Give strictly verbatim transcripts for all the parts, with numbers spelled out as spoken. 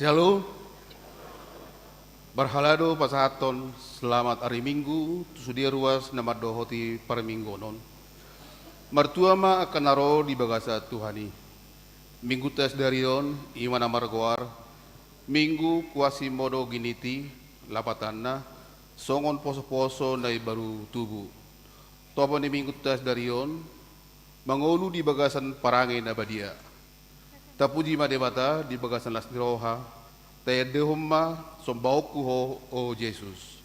Shalom. Marhalado pasahathon selamat ari Minggu tu sude ruas na mandohoti parmingguon on. Martua ma angka na ro di bagasan Tuhan i. Mingguta sadari on i ma na margoar Minggu Quasimodogeniti, lapatanna songon posoposo na imbaru tubu. Topot ni Mingguta sadari on mangolu di bagasan parange na badia. Tapuji ma Debata di bagasan las ni roha. Taendehon ma sombaonku Ho, o Jesus.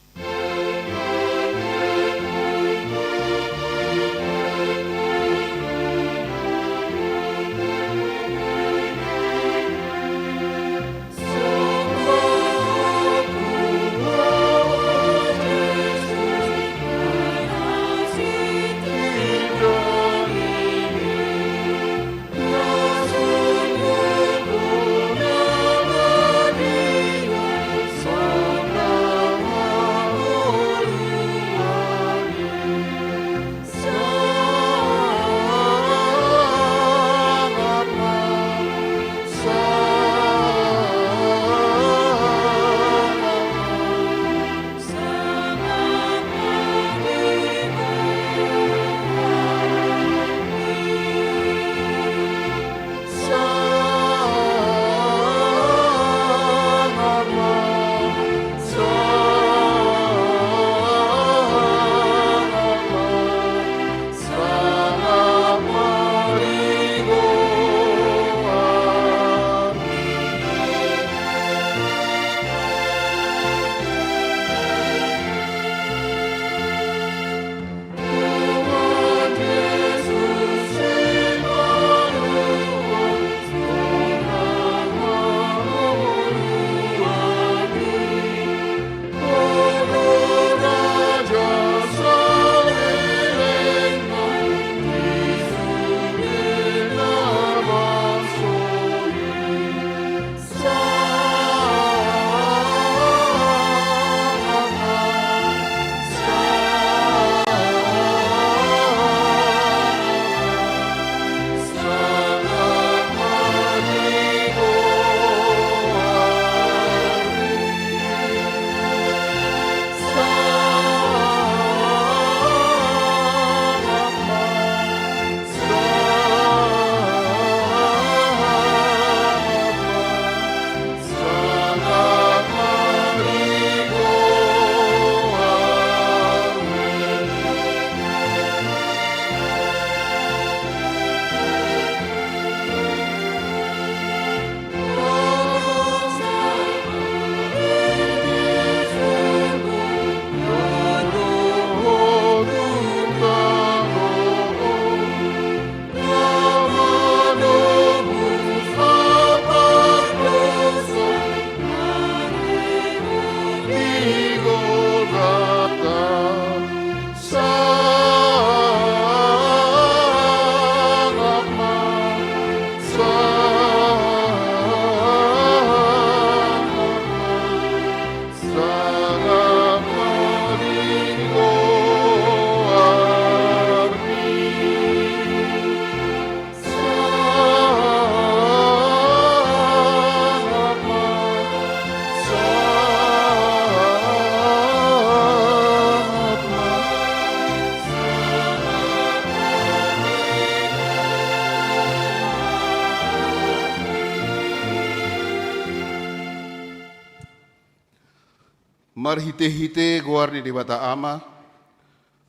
Marhitehite goar ni Debata Ama,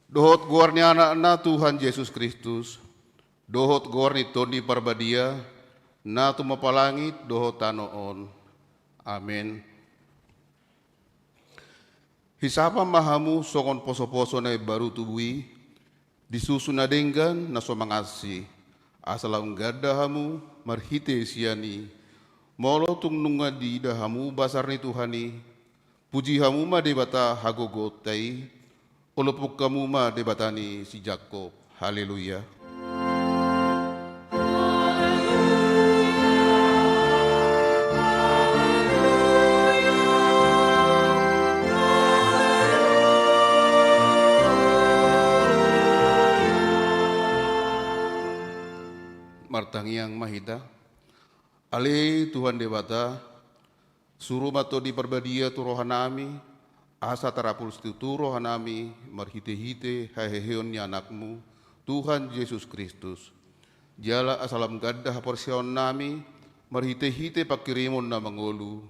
dohot goar ni Anakna Tuhan Jesus Kristus, dohot goar ni Tondi Parbadia, na tumompa langit dohot tano on. Amen. Hisapa ma hamu songon posoposo na imbaru tubu i, di susu na denggan na so mangansi, asa laho ganda hamu marhite sian i. Molo tung nunga diida hamu basar ni Tuhan i, puji hamu ma Debata hagogoonta i, olopon hamu ma Debata ni si Jakob. Haleluya. Martangiang ma hita. Ale Tuhan Debata, Suru ma Tondi Parbadia tu rohanami, asa tarapul situtu rohanami marhite-hite haheheon ni Anakmu, Tuhan Jesus Kristus. Jala asa lam ganda haporseaonnami marhite-hite panghirimon na mangolu,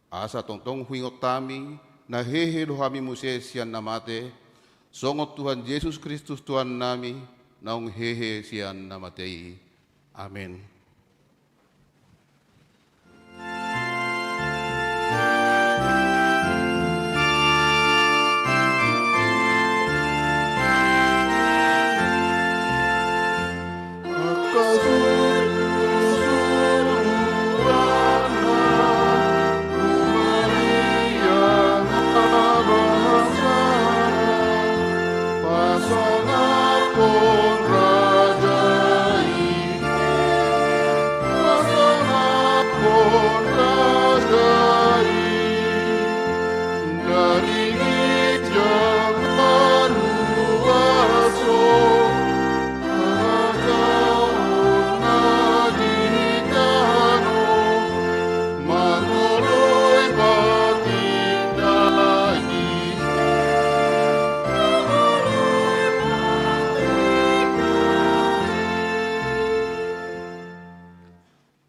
asa tongtong huingot hami, na hehe do hami muse sian na mate, songon Tuhan Jesus Kristus Tuhannami, naung hehe sian na mate i. Amen.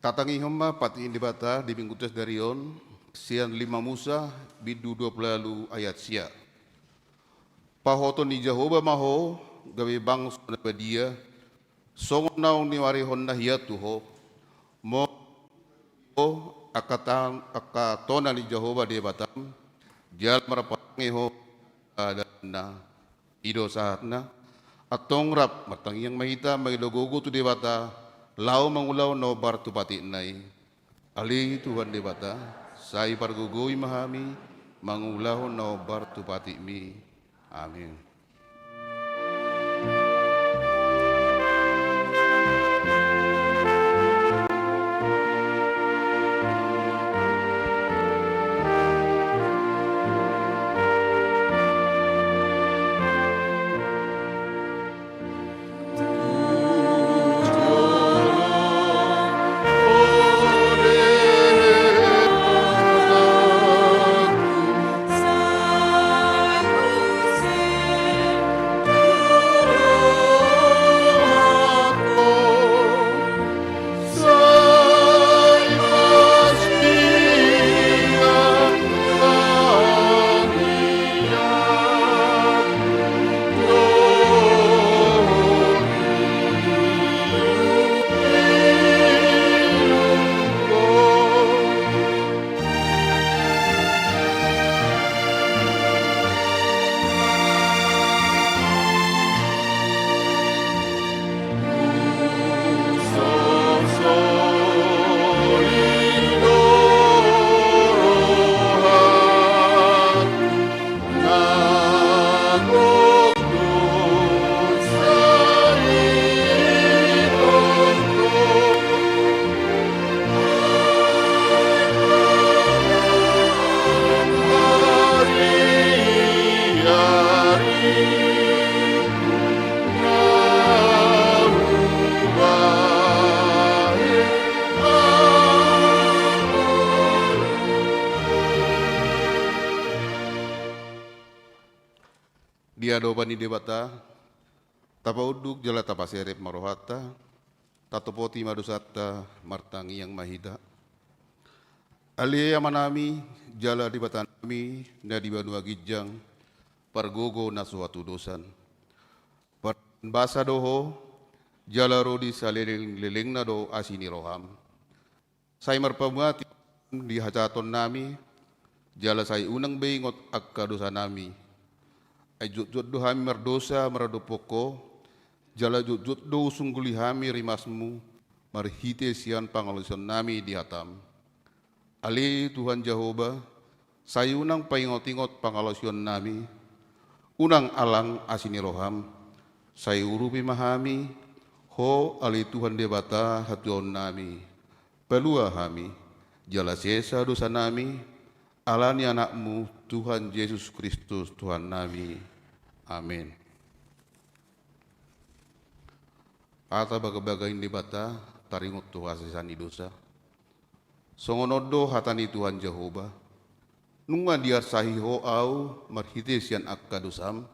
Tatangihon ma patik ni Debata di Minggu Tosari on, sian lima Musa, bindu dua pulu ualu ayat sia. Pahoton ni Jahowa ma ho, gabe bangso na badia, songon naung niarihon na hian tu ho, molo ho angka ta-, angka tona ni Jahowa Debatam, jala marparange ho dalanna. I do sahatna, antong rap martangiang ma hita, mangido gogo tu Debata, laho mangulahon na hombar tu patikna i. Ale Tuhan Debata, sai pargogoi ma hami, mangulahon na hombar tu patikmi. Amen. Di adopan ni Debata, tapaunduk jala tapaserep ma rohanta, tatopoti ma dosanta, martangiang ma hita. Ale Amanami, jala Debatanami, na di banua ginjang, pargogo na so hatudosan. Pargogo basa do ho, jala ro di saleleng-lelengna do asi ni roham. Sai marpamuati di hajahatonnami, jala sai unang be ingot angka dosanami. Ai jotjot do hami mardosa maradophon ho, jala jotjot do husungguli hami rimasmu, marhite sian pangalaosionnami di hatam. Ale Tuhan Jahowa, sai unang paingot-ingot pangalaosionnami, unang alang asi ni roham, sai urupi ma hami, ho ale Tuhan Debata hatuaonnami. Palua hami, jala sesa dosanami, ala ni Anakmu, Tuhan Jesus Kristus, Tuhannami. Amen. Hata bagabaga ni Debata, taringot tu hasesaan ni dosa. Songon on do hata ni Tuhan Jahowa: Nunga diarsahi ho ahu marhite sian angka dosam,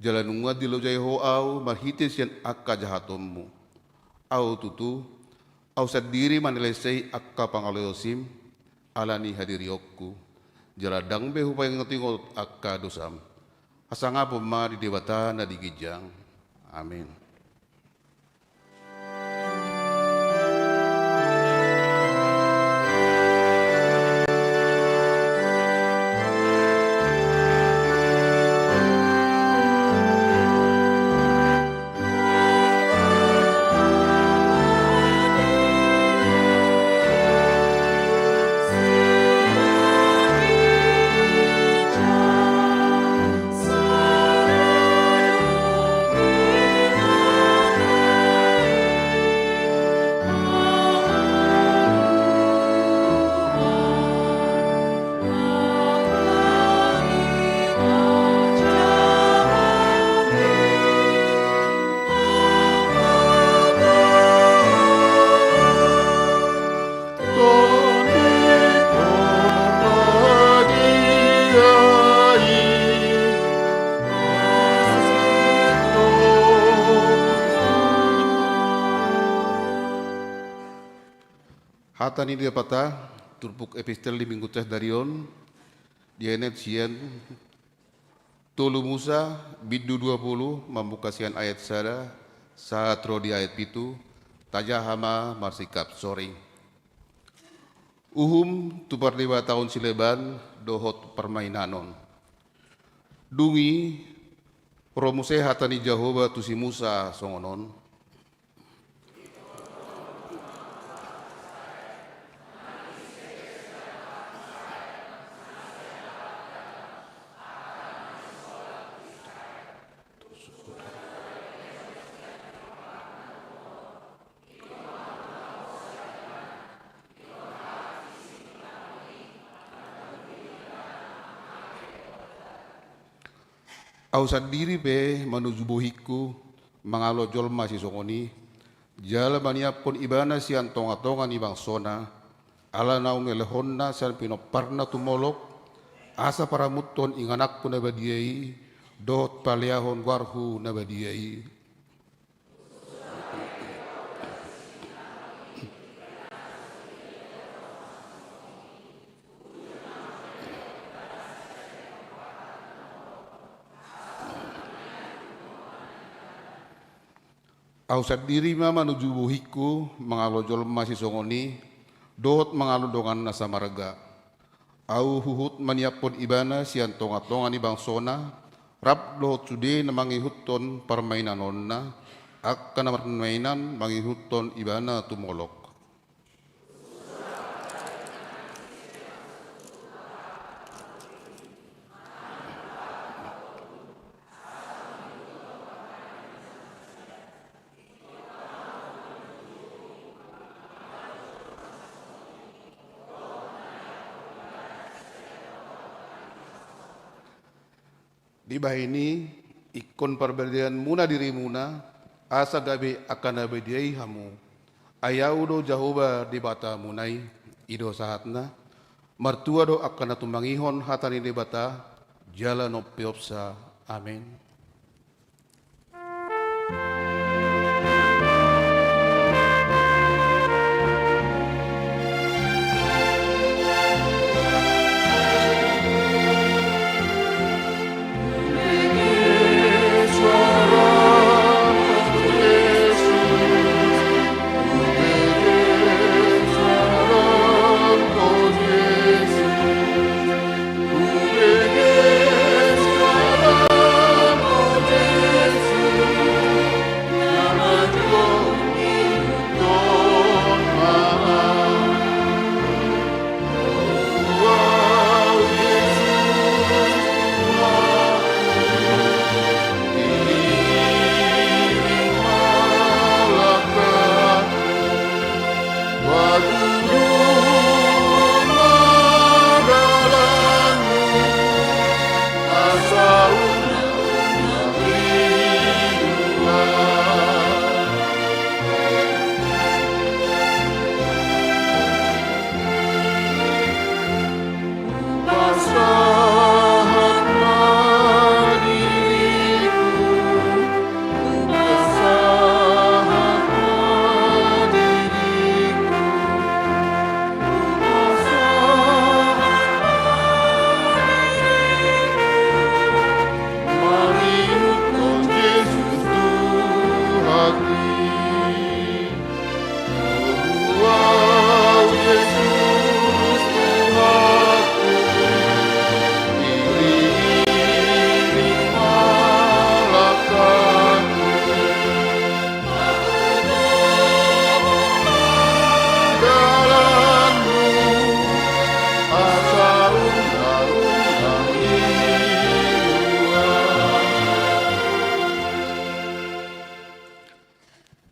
jala nunga dilojai ho ahu marhite sian angka jahatonmu. Ahu tutu, ahu sandiri manelesei angka pangalaosim ala ni hadirionku, jala ndang be hupaingotingot angka dosam. Hasangapon ma di Debata na di ginjang. Amin. Hata ni Debata, turpuk epistel di Minggu Tardarion, dienet sian Tolu Musa, bindu dua pulu, mamungka sian ayat sada, sahat ro di ayat pitu, tajaha ma marsikap soring. Uhum tu pardebataon sileban dohot parmainanon. Dung i ro muse hata ni Jahowa tu si Musa songon on. Ahu sandiri pe manuju bohingku mangalo jolma sisongon i, jala maniaphon ibana sian tongatonga ni bangsona, ala naung nilehonna sian pinomparna tu Molok, asa paramuthon ingananku na badia i, dohot paleahon goarhu na badia i. Ahu sandiri ma manuju bohingku mangalo jolma sisongon i, dohot mangalo dongan na samarga. Ahu huhut maniaphon ibana sian tongatonga ni bangsona, rap dohot sude na mangihuthon parmainanonna, angka na marmainan mangihuthon ibana tu Molok. Dibahen i, ingkon parbadiaonmuna dirimuna, asa gabe angka na badia i hamu. Ai Ahu do Jahowa Debatamuna i, i do sahatna. Martua do angka na tumangihon hata ni Debata, jala nonpeopsa. Amen.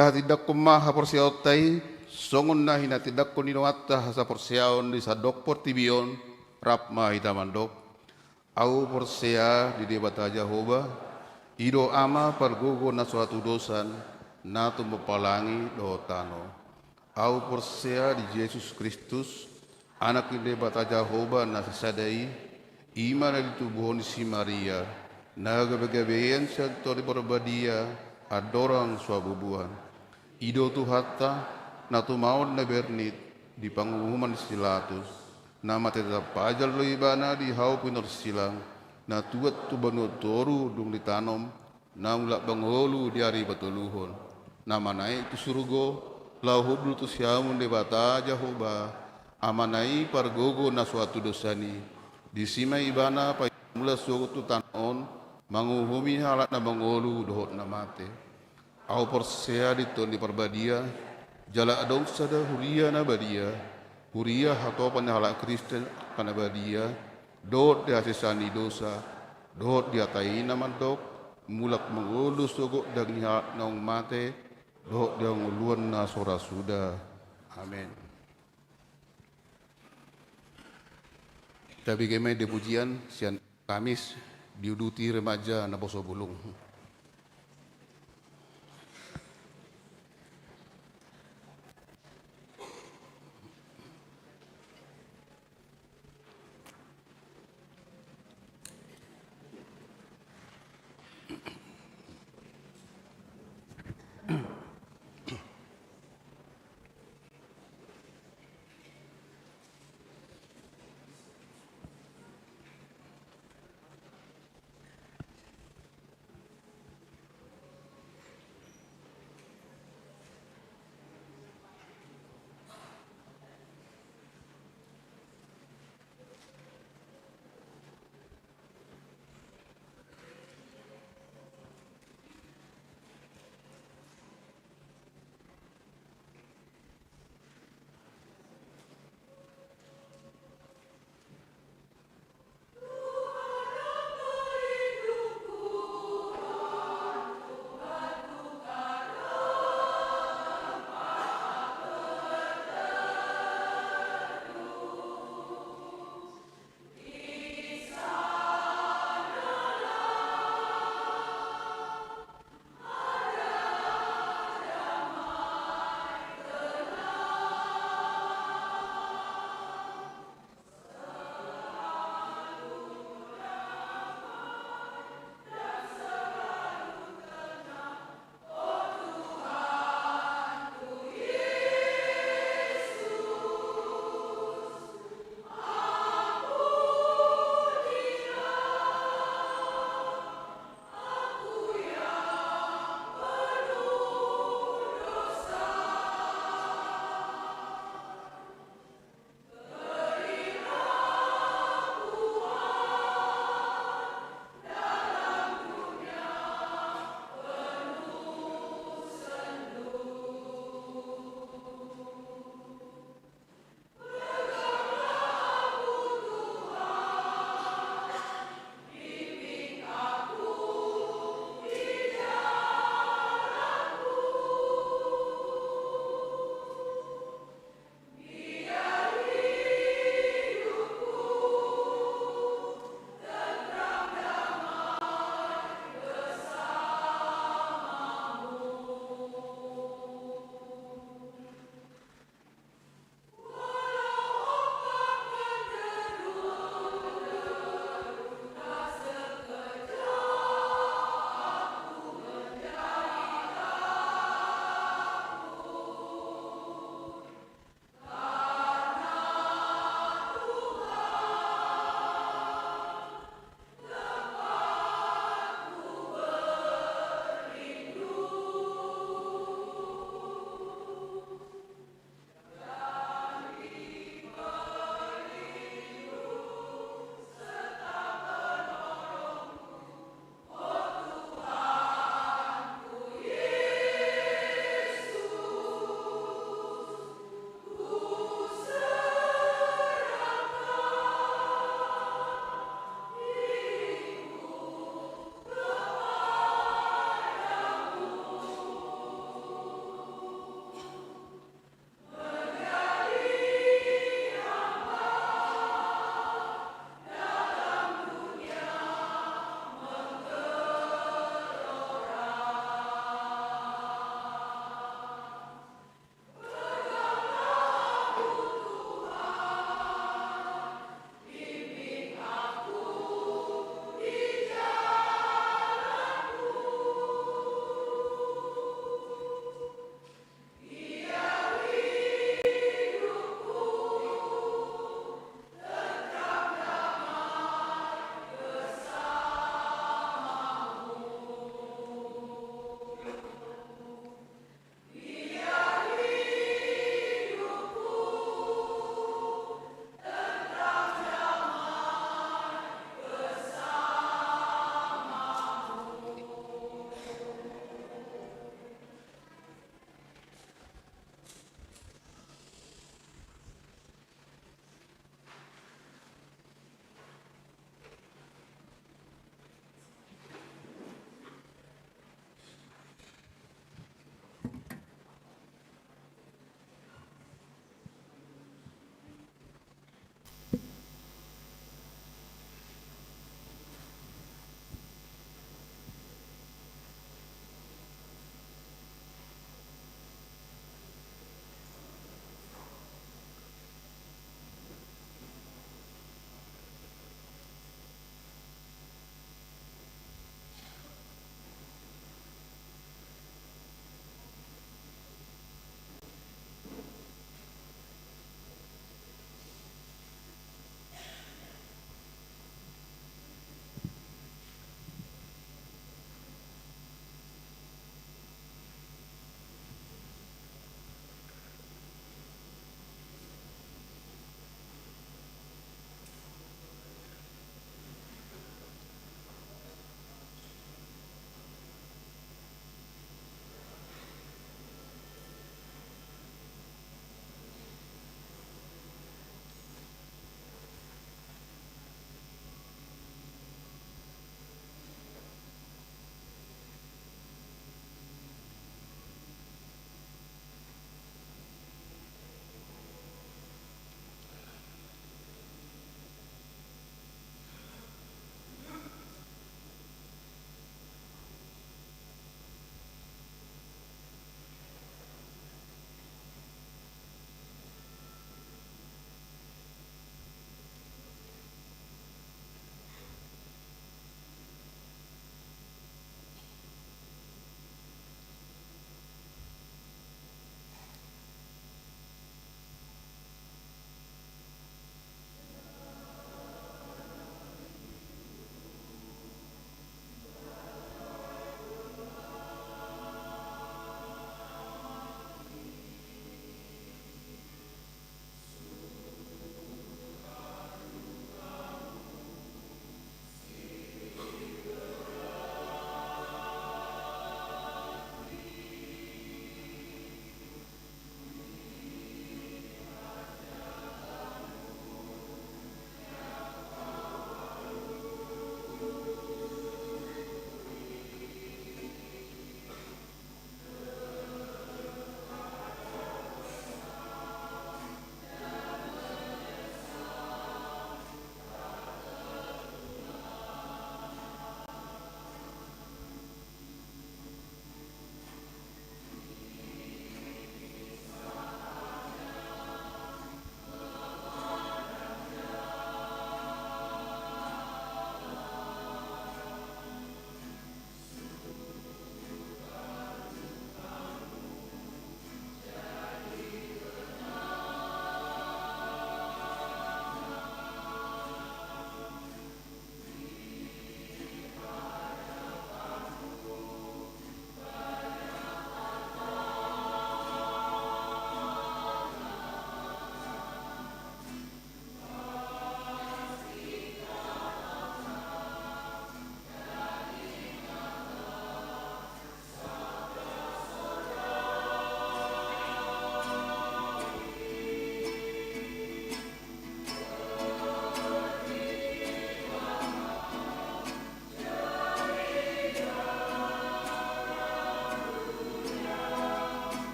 Tahatindangkon ma haporseaonta i, songon na hinatindangkon ni Tuhanta hasaporseaon di sandok portibi on, rap ma hita mandok. Ahu porsea di Debata Jahowa, i do Ama pargogo na so hatudosan, na tumompa langit dohot tano. Ahu porsea di Jesus Kristus, Anak ni Debata Jahowa na sisada i, i ma na ditubuhon ni si Maria, na gabegabean sian Tondi Parbadia, andorang so habubuhan. I do Tuhanta, na tumaon na bernit, di panguhuman ni si Pilatus, na mate tampajal do ibana di hau pinorsilang, na tuat tu banua toru dung ditanom, na mulak mangolu di ari patoluhon, na manaek tu surgo, laho hundul tu siamun Debata Jahowa, Amana i pargogo na so hatudosan i. Disi ma ibana paimula sogot tu tano on, manguhumi halak na mangolu dohot na mate. Ahu porsea di Tondi Parbadia, jala adong sada huria na badia, huria hatopan ni halak Kristen angka na badia, dohot di hasesaan ni dosa, dohot di hata i na mandok, mulak mangolu sogot daging halak naung mate, dohot di hangoluan na so ra suda. Amen. Tabege ma ende pujian sian Kamis, diuduti remaja naposo bulung.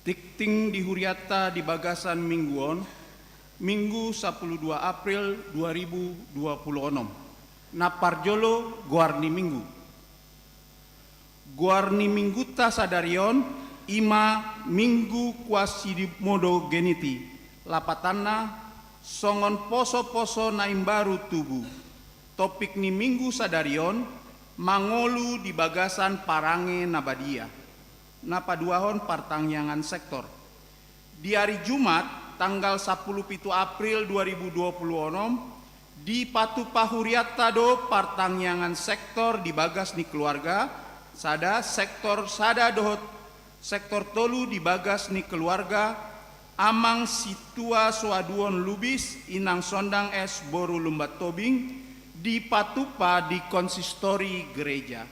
Tingting di hurianta di bagasan minggu on, Minggu sapuluh dua April dua ribu dua puluh onom. Na parjolo, goar ni minggu. Goar ni minggunta sadari on i ma Minggu Quasimodogeniti, lapatanna songon poso-poso na imbaru tubu. Topik ni minggu sadari on, mangolu di bagasan parange na badia. Na paduahon, partangiangan sektor. Di ari Jumat, tanggal sapuluh pitu April dua ribu dua puluh onom, dipatupa hurianta do partangiangan sektor di bagas ni keluarga, sada sektor sada dohot sektor tolu di bagas ni keluarga, Amang Sintua Soaduon Lubis, Inang Sondang S boru Lumban Tobing, dipatupa di konsistori gereja.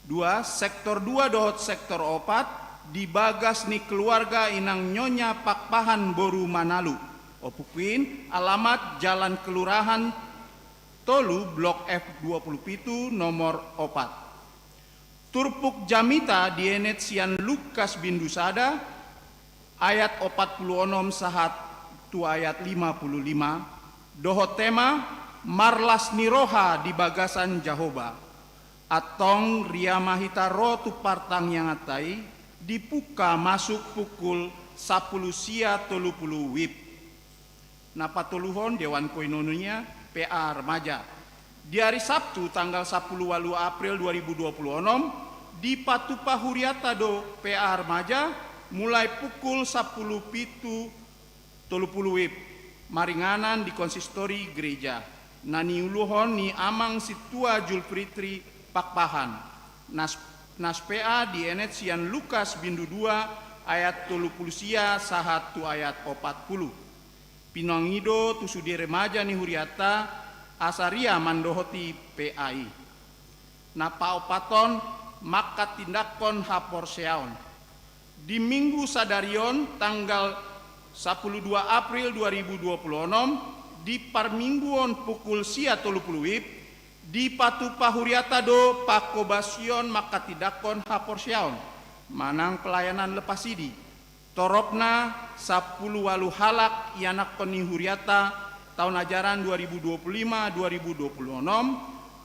Dua, sektor dua dohot sektor opat, di bagas ni keluarga Inang Nyonya Pakpahan boru Manalu. Opuk in, alamat Jalan Kelurahan tolu, Blok F dua puluh pitu, nomor opat. Turpuk jamita dienet sian Lukas bindu sada, ayat opat puluh onom sahat tu ayat lima puluh lima, dohot tema, marlas ni roha di bagasan Jahowa. Antong ria ma hita ro tu partangianganta i, dipungka masuk pukul sapuluh sia tolu puluh wib. Na patoluhon, dewan koinonia P A Remaja. Di ari Sabtu tanggal sapuluh walu April dua ribu dua puluh onom, dipatupa hurianta do P A Remaja mulai pukul sapuluh pitu tolu puluh wib, maringanan di konsistori gereja, na niuluhon ni Amang Sintua Julfitri Pakpahan. Nas, nas P A dienet sian Lukas bindu dua ayat tolu puluh sia sahat tu ayat opat puluh. Pinangido tu sude remaja ni hurianta, asa ria mandohoti P A i. Na paopathon, manghatindanghon haporseaon. Di minggu sadari on, tanggal sapuluh dua April dua ribu dua puluh onom, di parmingguon pukul sia tolu puluh wib, dipatupa hurianta do panghobasion manghatindanghon haporseaon manang pelayanan lepas sidi. Toropna, sapuluh walu halak ianakhon ni hurianta taon ajaran dua ribu dua puluh lima dua ribu dua puluh onom,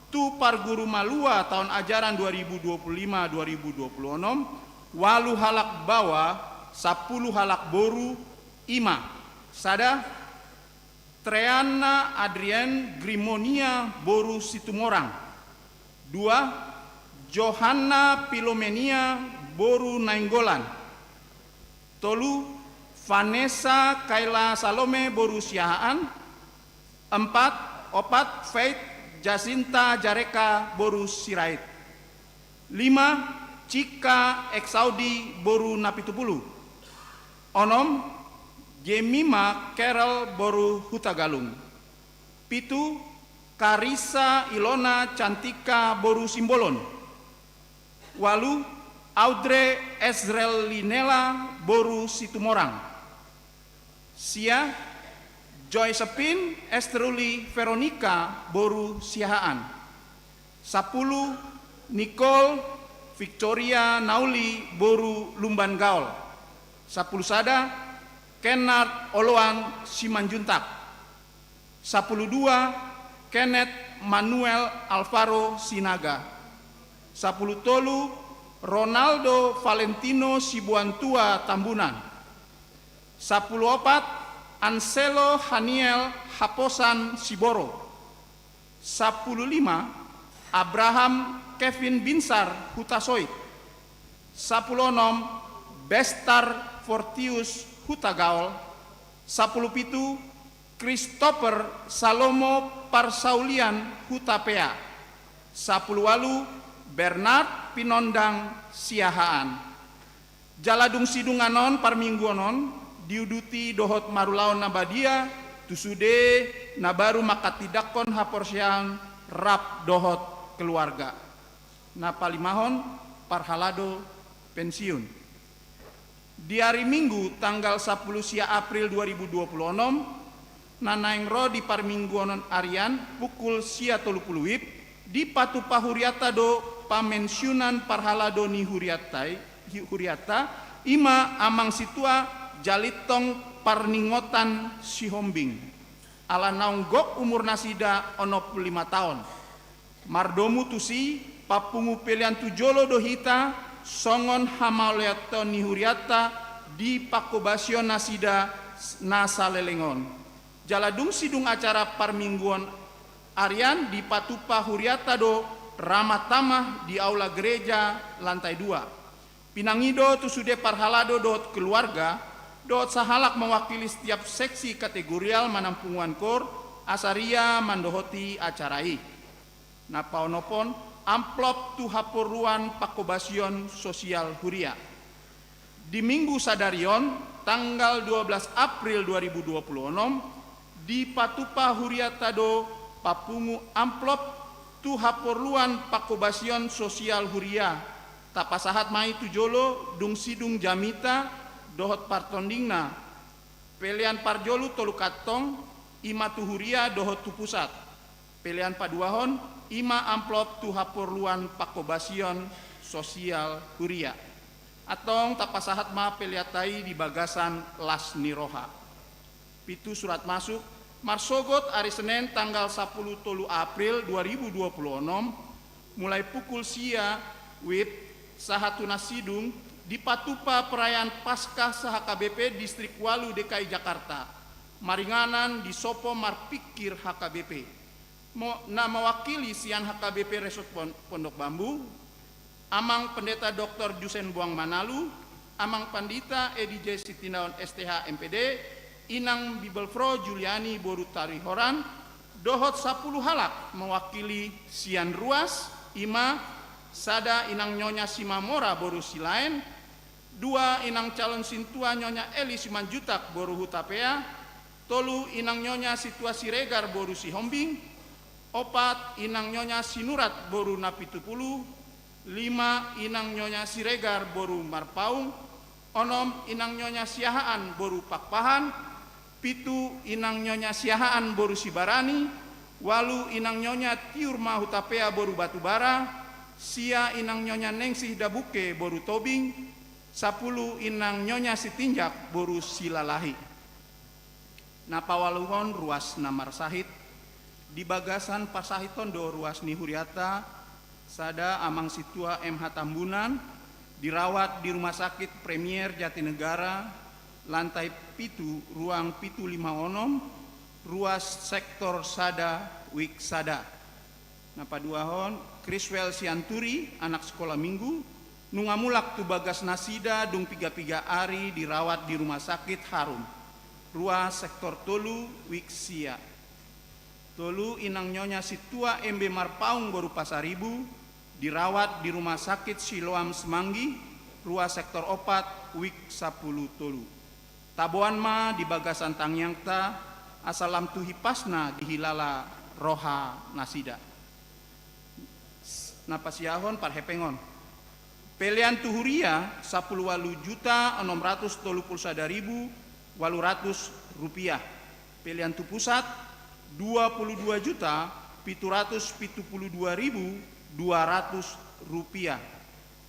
tu parguru malua taon ajaran dua ribu dua puluh lima dua ribu dua puluh onom, walu halak baoa, sapuluh halak boru, i ma: sada, Treanna Adrien Grimonia boru Situmorang. Dua, Johanna Pilomenia boru Nainggolan. Tolu, Vanessa Kaila Salome boru Siahaan. Empat, opat, Faith Jacinta Jareka boru Sirait. Lima, Cika Eksaudi boru Napitupulu. Onom, Jemima Carol boru Hutagalung. Pitu, Karissa Ilona Cantika boru Simbolon. Walu, Audrey Ezrel Linela boru Situmorang. Sia, Josephine Estruli Veronica boru Siahaan. Sapulu, Nicole Victoria Nauli boru Lumban Gaol. Sapulu sada, Kennard Oloan Simanjuntak. Sapulu dua, Kenneth Manuel Alvaro Sinaga. Sapulu tolu, Ronaldo Valentino Sibuantua Tambunan. Sapulu opat, Anselo Haniel Haposan Siboro. Sapulu lima, Abraham Kevin Binsar Hutasoit. Sapulu onom, Bestar Fortius Hutagaol. Sapulu pitu, Christopher Salomo Parsaulian Hutapea. Sapulu walu, Bernard Pinondang Siahaan. Jala dung sidungan on parmingguon on, diuduti dohot marulaon na badia tu sude na baru manghatindanghon haporseaon rap dohot keluarga. Na palimahon, parhalado pensiun. Di ari Minggu tanggal sapuluh sia April dua ribu dua puluh onom, na naeng ro di parmingguonon arian pukul sia tolu puluh wib, dipatupa hurianta do pamensiunan parhalado ni hurianta i, hurianta, I ma amang sintua Jalintong Parningotan Sihombing, ala naung gok umur nasida onom pulu lima taon. Mardomu tusi, papungu pelean tu jolo do hita songon hamauliateon ni hurianta di pangkobasion nasida na saleleng on. Jala dung sidung acara parmingguon arian dipatupa hurianta do ramah tamah di aula gereja lantai dua. Pinangido tu sude parhalado dohot keluarga, dohot sahalak mewakili setiap seksi kategorial manang punguan kor, asa ria mandohoti acara i. Na paonomhon, amplop tu haporluan pangkobasion sosial huria. Di minggu sadari on, tanggal dua belas April dua ribu dua puluh enam, dipatupa hurianta do papungu amplop tu haporluan pangkobasion sosial huria. Tapasahat ma i tu jolo dung sidung jamita dohot partondingna. Pelean parjolo tolu kantong, i ma tu huria dohot tu pusat. Pelean paduahon, i ma amplop tu haporluan pangkobasion sosial huria. Antong tapasahat ma peleanta i di bagasan las ni roha. Pitu surat masuk, marsogot ari Senen tanggal sampulu tolu April dua ribu dua puluh enam, mulai pukul sia wib sahat tu na sidung, dipatupa perayaan Paskah se-H K B P Distrik Walu D K I Jakarta, maringanan di Sopo Marpingkir H K B P. Mo-, na mewakili sian H K B P Resort Pon-, Pondok Bambu, Amang Pendeta Doktor Jusen Boang Manalu, Amang Pandita Edi J Sitindaon S T H M P D, Inang Bibelvrouw Juliani boru Tarihoran, dohot sampulu halak mewakili sian ruas, i ma, sada Inang Nyonya Simamora boru Silaen, dua Inang calon sintua Nyonya Eli Simanjuntak boru Hutapea, tolu Inang Nyonya Sintua Siregar boru Sihombing, opat Inang Nyonya Sinurat boru Napitupulu, lima Inang Nyonya Siregar boru Marpaung, onom Inang Nyonya Siahaan boru Pakpahan, pitu Inang Nyonya Siahaan boru Sibarani, ualu Inang Nyonya Tiur ma Hutapea boru Batubara, sia Inang Nyonya Nengsih Dabuke boru Tobing, sampulu Inang Nyonya Sitinjak boru Silalahi. Na paualuhon ruas na marsahit, di bagasan parsahiton do ruas ni hurianta, sada Amang Sintua M H Tambunan, dirawat di Rumah Sakit Premier Jatinegara, lantai pitu, ruang pitu lima onom, ruas sektor sada, wik sada. Na paduahon, Kriswell Sianturi, anak sekolah minggu, nunga mulak tu bagas nasida dung piga-piga ari dirawat di Rumah Sakit Harum, ruas sektor tolu, wik sia. Tolu Inang Nyonya Sintua M B Marpaung boru Pasaribu, dirawat di Rumah Sakit Siloam Semanggi, ruas sektor opat, wik sampulu tolu. Taboan ma di bagasan tangiangta, asa lam tu hipasna dihilala roha nasida. Na pasiahon parhepengon. Pelean tu huria, sampulu ualu juta onom ratus tolu pulu sada ribu ualu ratus rupiah. Pelean tu pusat, dua pulu dua juta pitu ratus pitu pulu dua ribu dua ratus rupiah.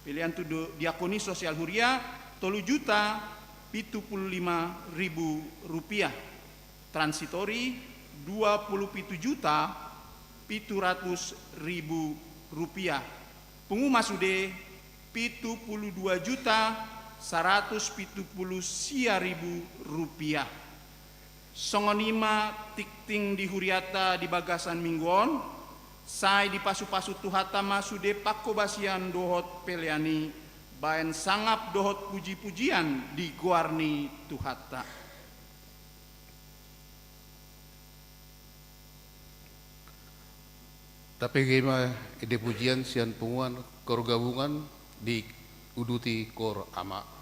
Pelean tu do-, diakoni sosial huria, tolu juta pitu pulu lima ribu rupiah. Transitori, dua pulu pitu juta pitu ratus ribu rupiah. Pungu ma sude, pitu pulu dua juta saratus pitu pulu sia ribu rupiah. Songon i ma tingting di hurianta di bagasan minggu on, sai dipasu-pasu Tuhanta ma sude pangkobasian dohot pelean i, baen sangap dohot puji-pujian di goar ni Tuhanta. Tapege ma ende pujian sian punguan Koor Gabungan diuduti Koor Ama.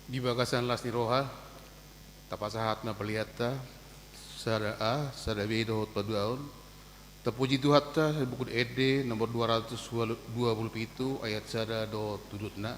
Di bagasan las ni roha, tapasahat ma peleanta, sada A, sada B dohot paduahon. Tapuji Tuhanta, buku ende nomor dua ratus dua puluh pitu, ayat sada dohot tudutna.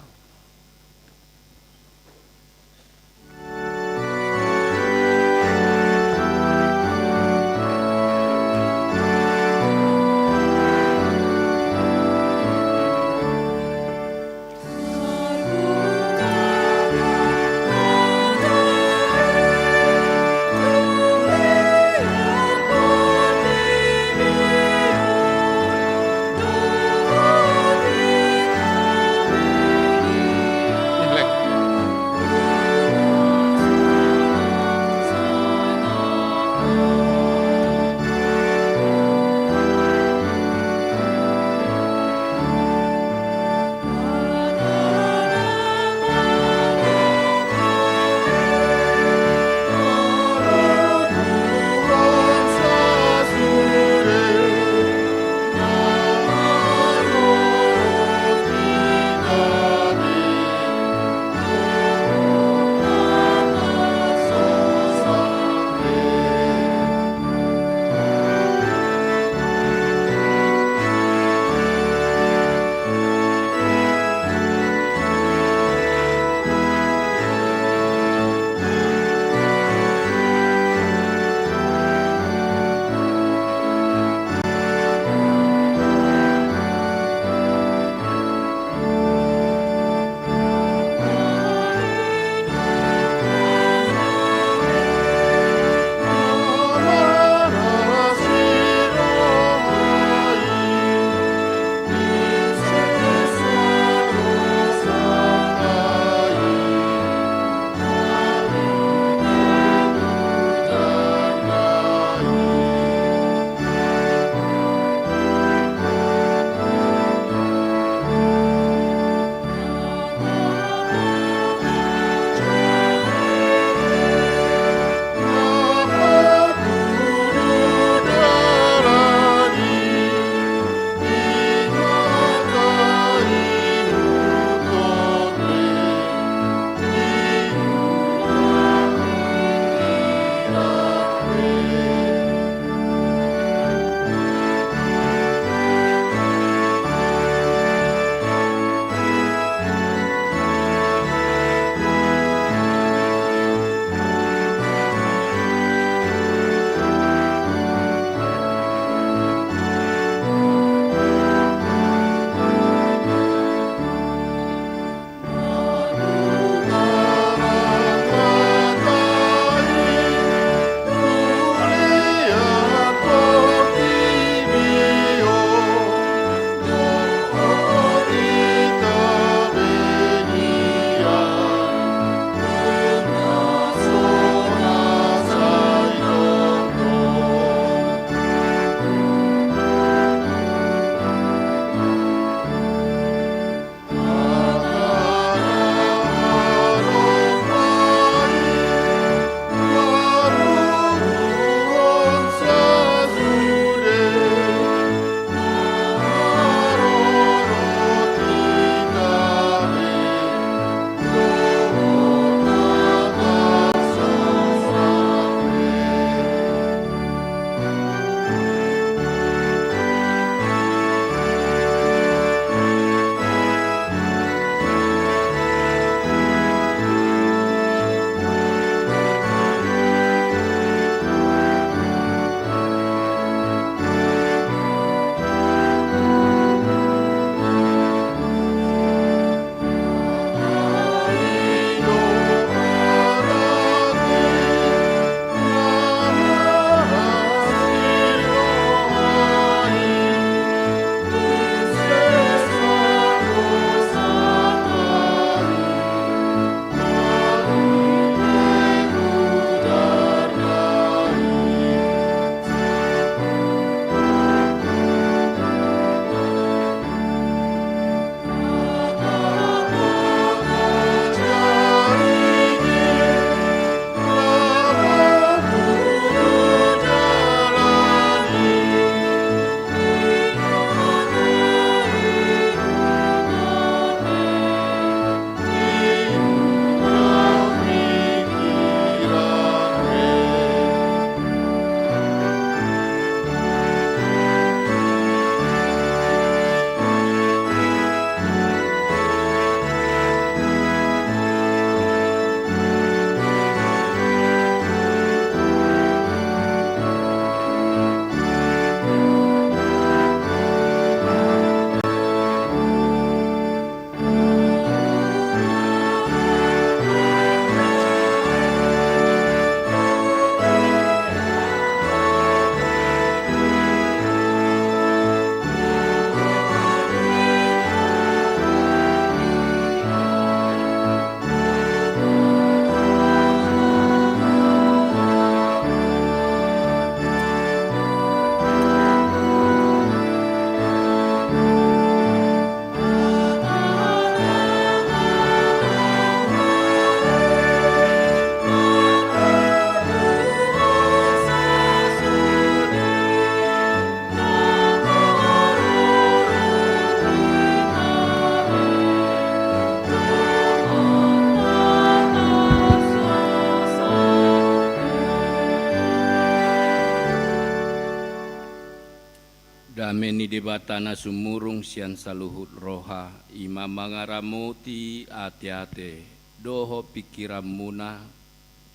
Debata na sumurung sian saluhut roha, i ma mangaramoti ateate dohot pingkiranmuna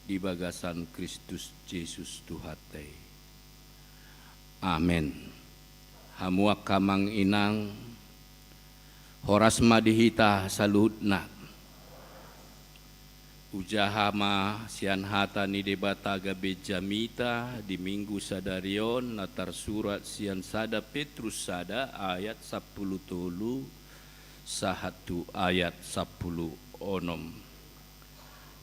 di bagasan Kristus Jesus Tuhanta i. Amen. Hamu angka amang inang, horas ma di hita saluhutna. Hujaha ma sian hata ni Debata gabe jamita di Minggu sadari on na tarsurat sian sada Petrus sada ayat sampulu tolu sahat tu ayat sampulu onom.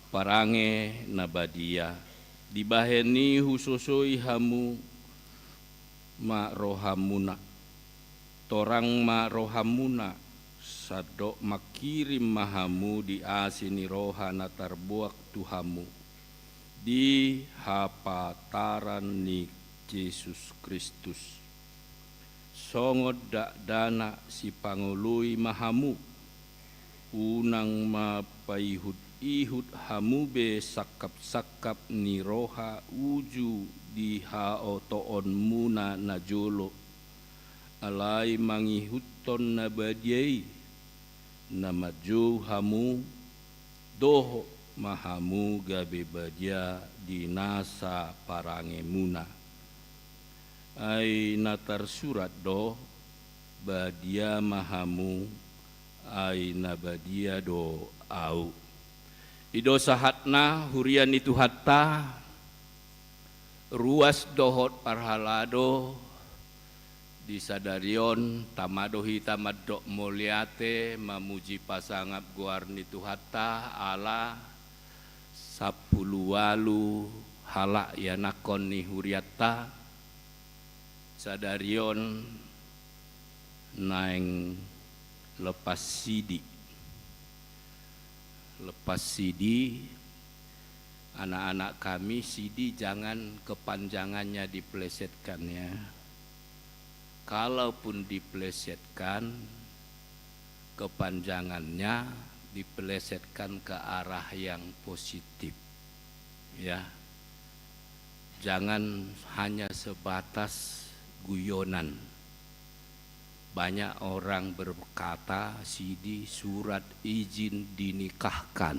Parange na badia, dibahen i husosoi hamu ma rohamuna. Torang ma rohamuna, sandok mangkirim ma hamu di asi ni roha na tarboan tu hamu di hapataran ni Jesus Kristus. Songon dakdanak sipangoloi ma hamu, unang ma paihut-ihut hamu be sangkap-sangkap ni roha uju di haotoonmuna na jolo. Alai mangihuthon na badia i, na manjou hamu, dohot ma hamu gabe badia di nasa parangemuna. Ai na tarsurat do, badia ma hamu, ai na badia do ahu. I do sahatna huria ni Tuhanta, ruas dohot parhalado, di sadari on tama do hita mandok mauliate, mamuji pasangap goar ni Tuhanta, ala sampulu ualu halak ianakhon ni hurianta, sadari on naeng lepas sidi. Lepas sidi, anak-anak kami, sidi jangan kepanjangannya diplesetkan, ya. Kalaupun diplesetkan, kepanjangannya diplesetkan ke arah yang positif. Ya. Jangan hanya sebatas guyonan. Banyak orang berkata, sidi surat izin dinikahkan.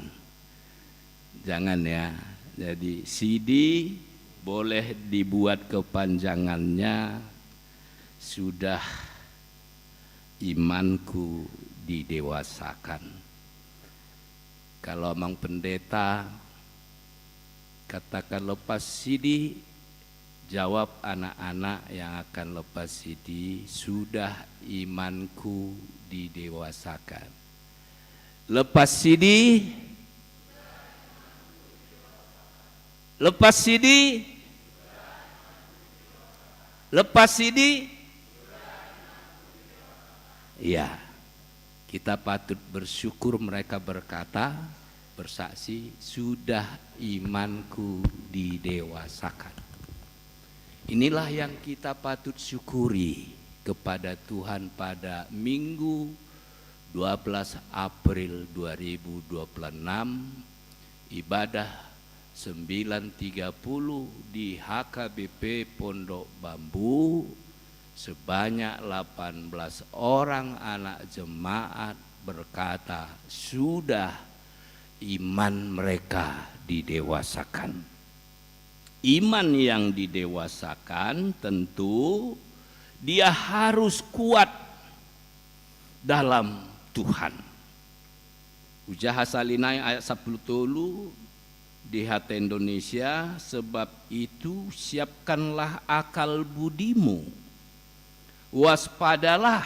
Jangan, ya. Jadi, sidi boleh dibuat kepanjangannya, sudah imanku didewasakan. Kalau amang pendeta katakan lepas sidi, jawab anak-anak yang akan lepas sidi, sudah imanku didewasakan. Lepas sidi. Lepas sidi. Lepas sidi. Ya. Kita patut bersyukur, mereka berkata, bersaksi, sudah imanku didewasakan. Inilah yang kita patut syukuri kepada Tuhan pada Minggu dua belas April dua ribu dua puluh enam, ibadah sembilan tiga puluh di H K B P Pondok Bambu, sebanyak delapan belas orang anak jemaat berkata, sudah iman mereka didewasakan. Iman yang didewasakan tentu dia harus kuat dalam Tuhan. Hujaha sahali nai ayat sampulu tolu di hata Indonesia, sebab itu siapkanlah akal budimu, waspadalah,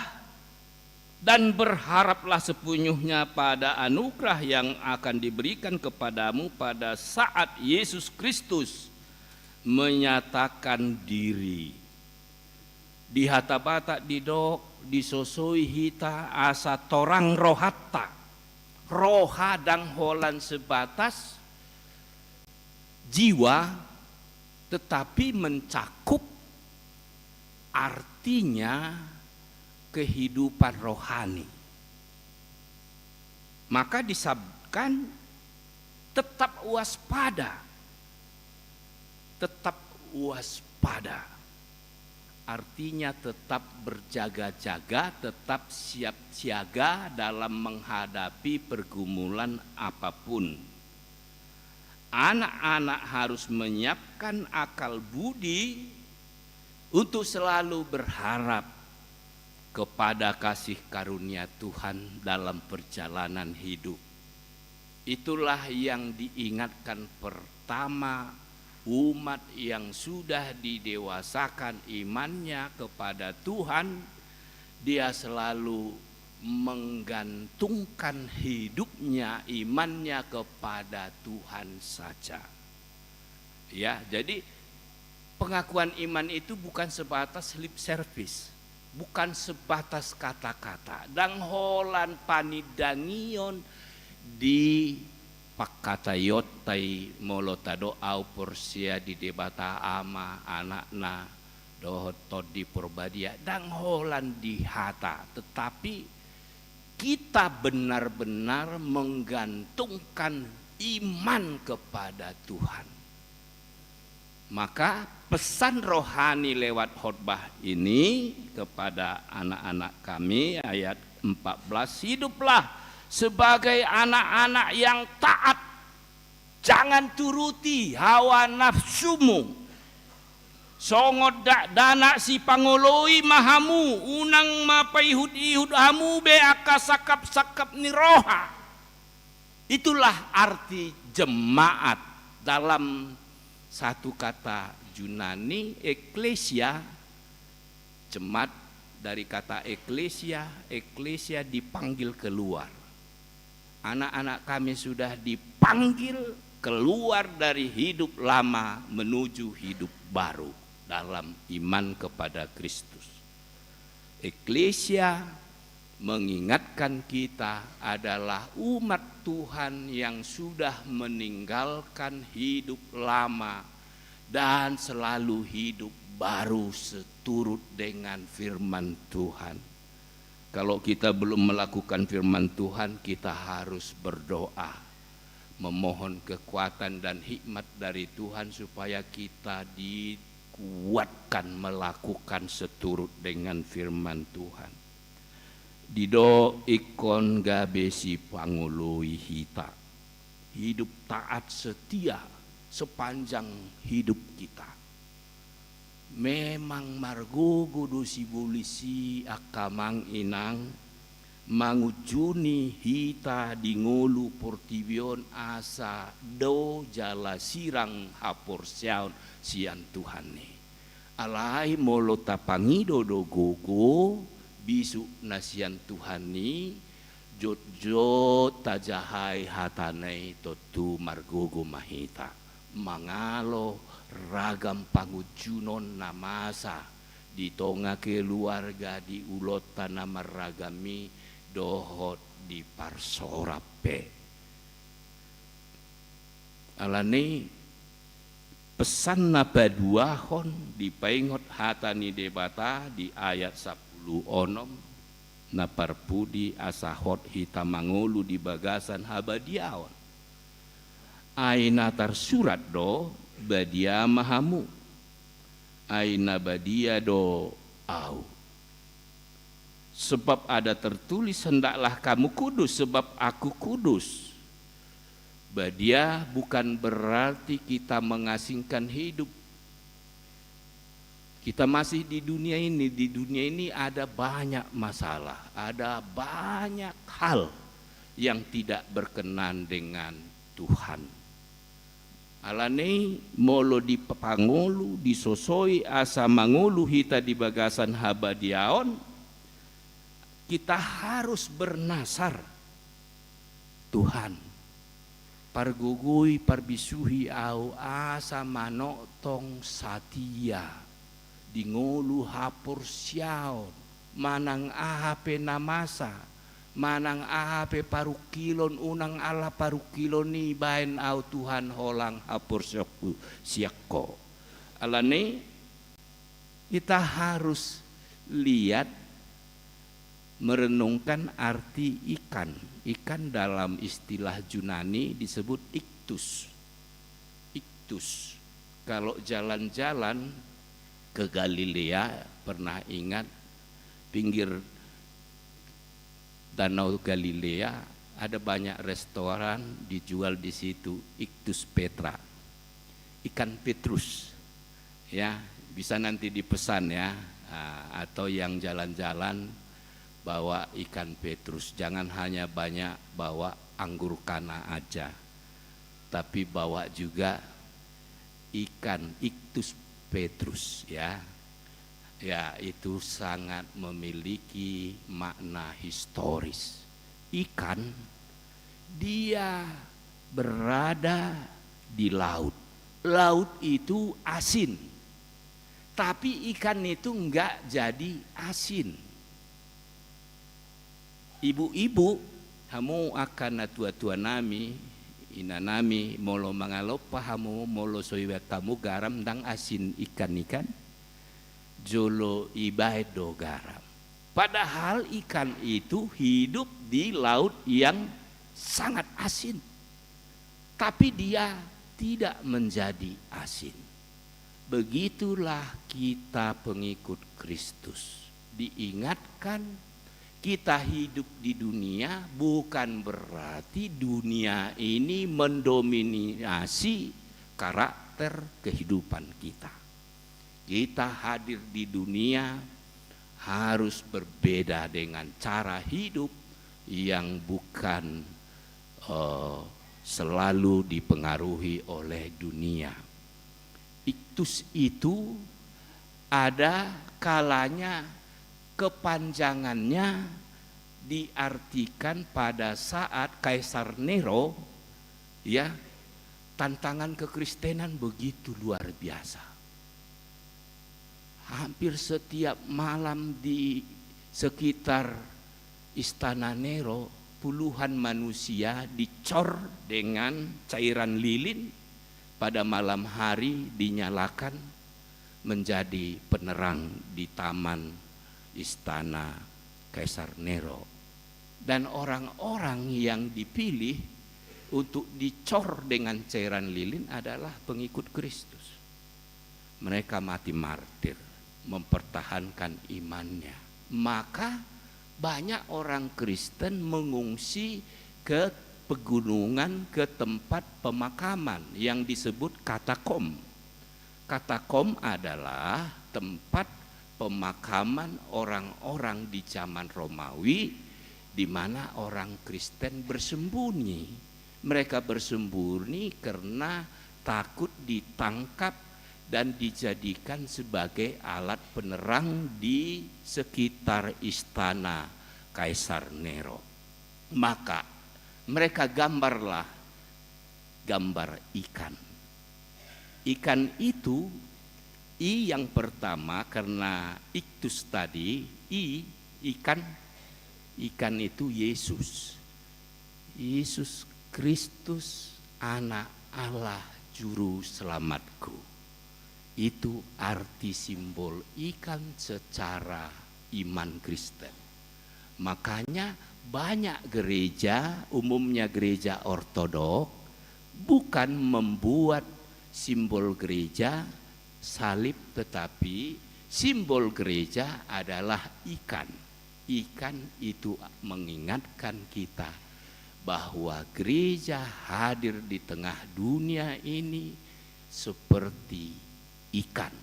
dan berharaplah sepenuhnya pada anugerah yang akan diberikan kepadamu pada saat Yesus Kristus menyatakan diri. Di hata Batak didok, disosoi hita asa torang rohanta. Roha ndang holan sebatas jiwa, tetapi mencakup artinya kehidupan rohani. Maka disabotkan tetap waspada. Tetap waspada. Artinya tetap berjaga-jaga, tetap siap siaga dalam menghadapi pergumulan apapun. Anak-anak harus menyiapkan akal budi untuk selalu berharap kepada kasih karunia Tuhan dalam perjalanan hidup. Itulah yang diingatkan pertama umat yang sudah didewasakan imannya kepada Tuhan, dia selalu menggantungkan hidupnya, imannya kepada Tuhan saja. Ya, jadi pengakuan iman itu bukan sebatas lip service, bukan sebatas kata-kata. Ndang holan panindangion di pangkataionta i, molo tadok au porsea di Debata Ama, Anakna, dohot Tondi Porbadia. Ndang holan di hata, tetapi kita benar-benar menggantungkan iman kepada Tuhan. Maka pesan rohani lewat khotbah ini kepada anak-anak kami, ayat empat belas, hiduplah sebagai anak-anak yang taat. Jangan turuti hawa nafsumu. Songon dakdanak sipangoloi ma hamu, unang ma paihut-ihut hamu be angka sangkap-sangkap ni roha. Itulah arti jemaat dalam satu kata Junani, ekklesia, jemaat dari kata ekklesia, ekklesia dipanggil keluar. Anak-anak kami sudah dipanggil keluar dari hidup lama menuju hidup baru dalam iman kepada Kristus. Ekklesia mengingatkan kita adalah umat Tuhan yang sudah meninggalkan hidup lama dan selalu hidup baru seturut dengan firman Tuhan. Kalau kita belum melakukan firman Tuhan, kita harus berdoa, memohon kekuatan dan hikmat dari Tuhan supaya kita dikuatkan melakukan seturut dengan firman Tuhan. Didok ingkon gabe sipangoloi hita. Hidup taat setia sepanjang hidup kita. Memang margogo do sibolis i angka amang inang, mangunjuni hita di ngolu portibi on asa dao jala sirang haporseaon sian Tuhan i. Alai molo tapangido do gogo bisuk na sian Tuhan i, jotjot tajahai hatana i, tontu margogo ma hita mangalo ragam pangunjunon na masa di tonga keluarga, di ulaonta na marragam i, dohot di parsorang pe. Alani pesan na paduahon dipaingot hata ni Debata di ayat sampulu onom, na parpudi asa hot hita mangolu di bagasan habadiaon. Ai na tarsurat do, badia ma hamu. Ai na badia do au. Sebab ada tertulis, hendaklah kamu kudus, sebab aku kudus. Badia bukan berarti kita mengasingkan hidup. Kita masih di dunia ini, di dunia ini ada banyak masalah, ada banyak hal yang tidak berkenan dengan Tuhan. Alani molo dipangolu, disosoi asa mangolu hita di bagasan habadiaon, kita harus bernasar, Tuhan, pargogoi, parbisuhi au asa manongtong satia di ngolu haporseaon, manang aha pe na masa, manang aha pe parungkilon, unang ala parungkilon i baen au, Tuhan, holang haporseaonku sian Ho. Alani, kita harus lihat, merenungkan arti ikan. Ikan dalam istilah Junani disebut ichthus. Ichthus. Kalau jalan-jalan, ke Galilea, pernah ingat, pinggir Danau Galilea, ada banyak restoran dijual di situ, Ictus petra, ikan petrus. Ya, bisa nanti dipesan ya, ah, atau yang jalan-jalan bawa ikan petrus. Jangan hanya banyak bawa anggur kana aja, tapi bawa juga ikan Ictus petrus, ya. Ya, itu sangat memiliki makna historis. Ikan, dia berada di laut. Laut itu asin, tapi ikan itu nggak jadi asin. Ibu-ibu, hamu angka natuatua nami, ina nami, molo mangalompa hamu, molo so ibaen hamu garam, ndang asin ikan i kan, jolo ibaen do garam. Padahal ikan itu hidup di laut yang sangat asin. Tapi dia tidak menjadi asin. Begitulah kita pengikut Kristus. Diingatkan, kita hidup di dunia bukan berarti dunia ini mendominasi karakter kehidupan kita. Kita hadir di dunia harus berbeda dengan cara hidup yang bukan, eh, selalu dipengaruhi oleh dunia. Ictus itu ada kalanya, kepanjangannya diartikan pada saat Kaisar Nero, ya, tantangan kekristenan begitu luar biasa. Hampir setiap malam di sekitar istana Nero, puluhan manusia dicor dengan cairan lilin, pada malam hari dinyalakan menjadi penerang di taman istana Kaisar Nero. Dan orang-orang yang dipilih untuk dicor dengan cairan lilin adalah pengikut Kristus. Mereka mati martir mempertahankan imannya. Maka banyak orang Kristen mengungsi ke pegunungan, ke tempat pemakaman yang disebut katakom. Katakom adalah tempat pemakaman orang-orang di zaman Romawi, di mana orang Kristen bersembunyi. Mereka bersembunyi karena takut ditangkap dan dijadikan sebagai alat penerang di sekitar istana Kaisar Nero. Maka mereka gambarlah gambar ikan. Ikan itu, i yang pertama, karena ictus tadi, i, ikan, ikan itu Yesus. Yesus Kristus, Anak Allah, Juru Selamatku. Itu arti simbol ikan secara iman Kristen. Makanya banyak gereja, umumnya gereja Ortodok, bukan membuat simbol gereja salib, tetapi simbol gereja adalah ikan. Ikan itu mengingatkan kita bahwa gereja hadir di tengah dunia ini seperti ikan.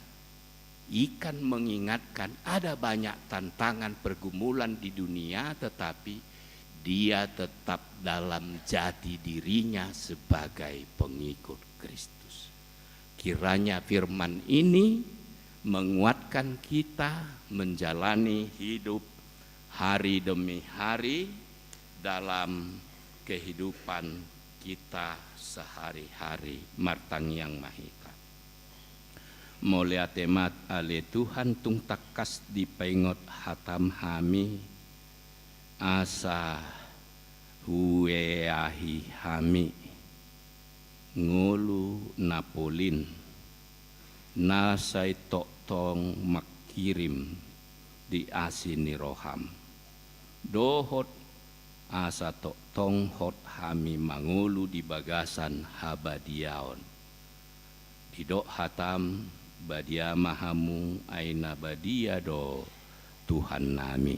Ikan mengingatkan ada banyak tantangan pergumulan di dunia, tetapi dia tetap dalam jati dirinya sebagai pengikut Kristus. Kiranya firman ini menguatkan kita menjalani hidup hari demi hari dalam kehidupan kita sehari-hari. Martangiang ma hita. Mauliate ma ale Tuhan, tung tangkas dipaingot hataM hami, asa hueahi hami ngolu na polin, na sai tongtong mangkirim di asi ni rohaM. Dohot asa tongtong hot hami mangolu di bagasan habadiaon. Didok hataM, Badia ma hamu, ai na badia do Tuhannami.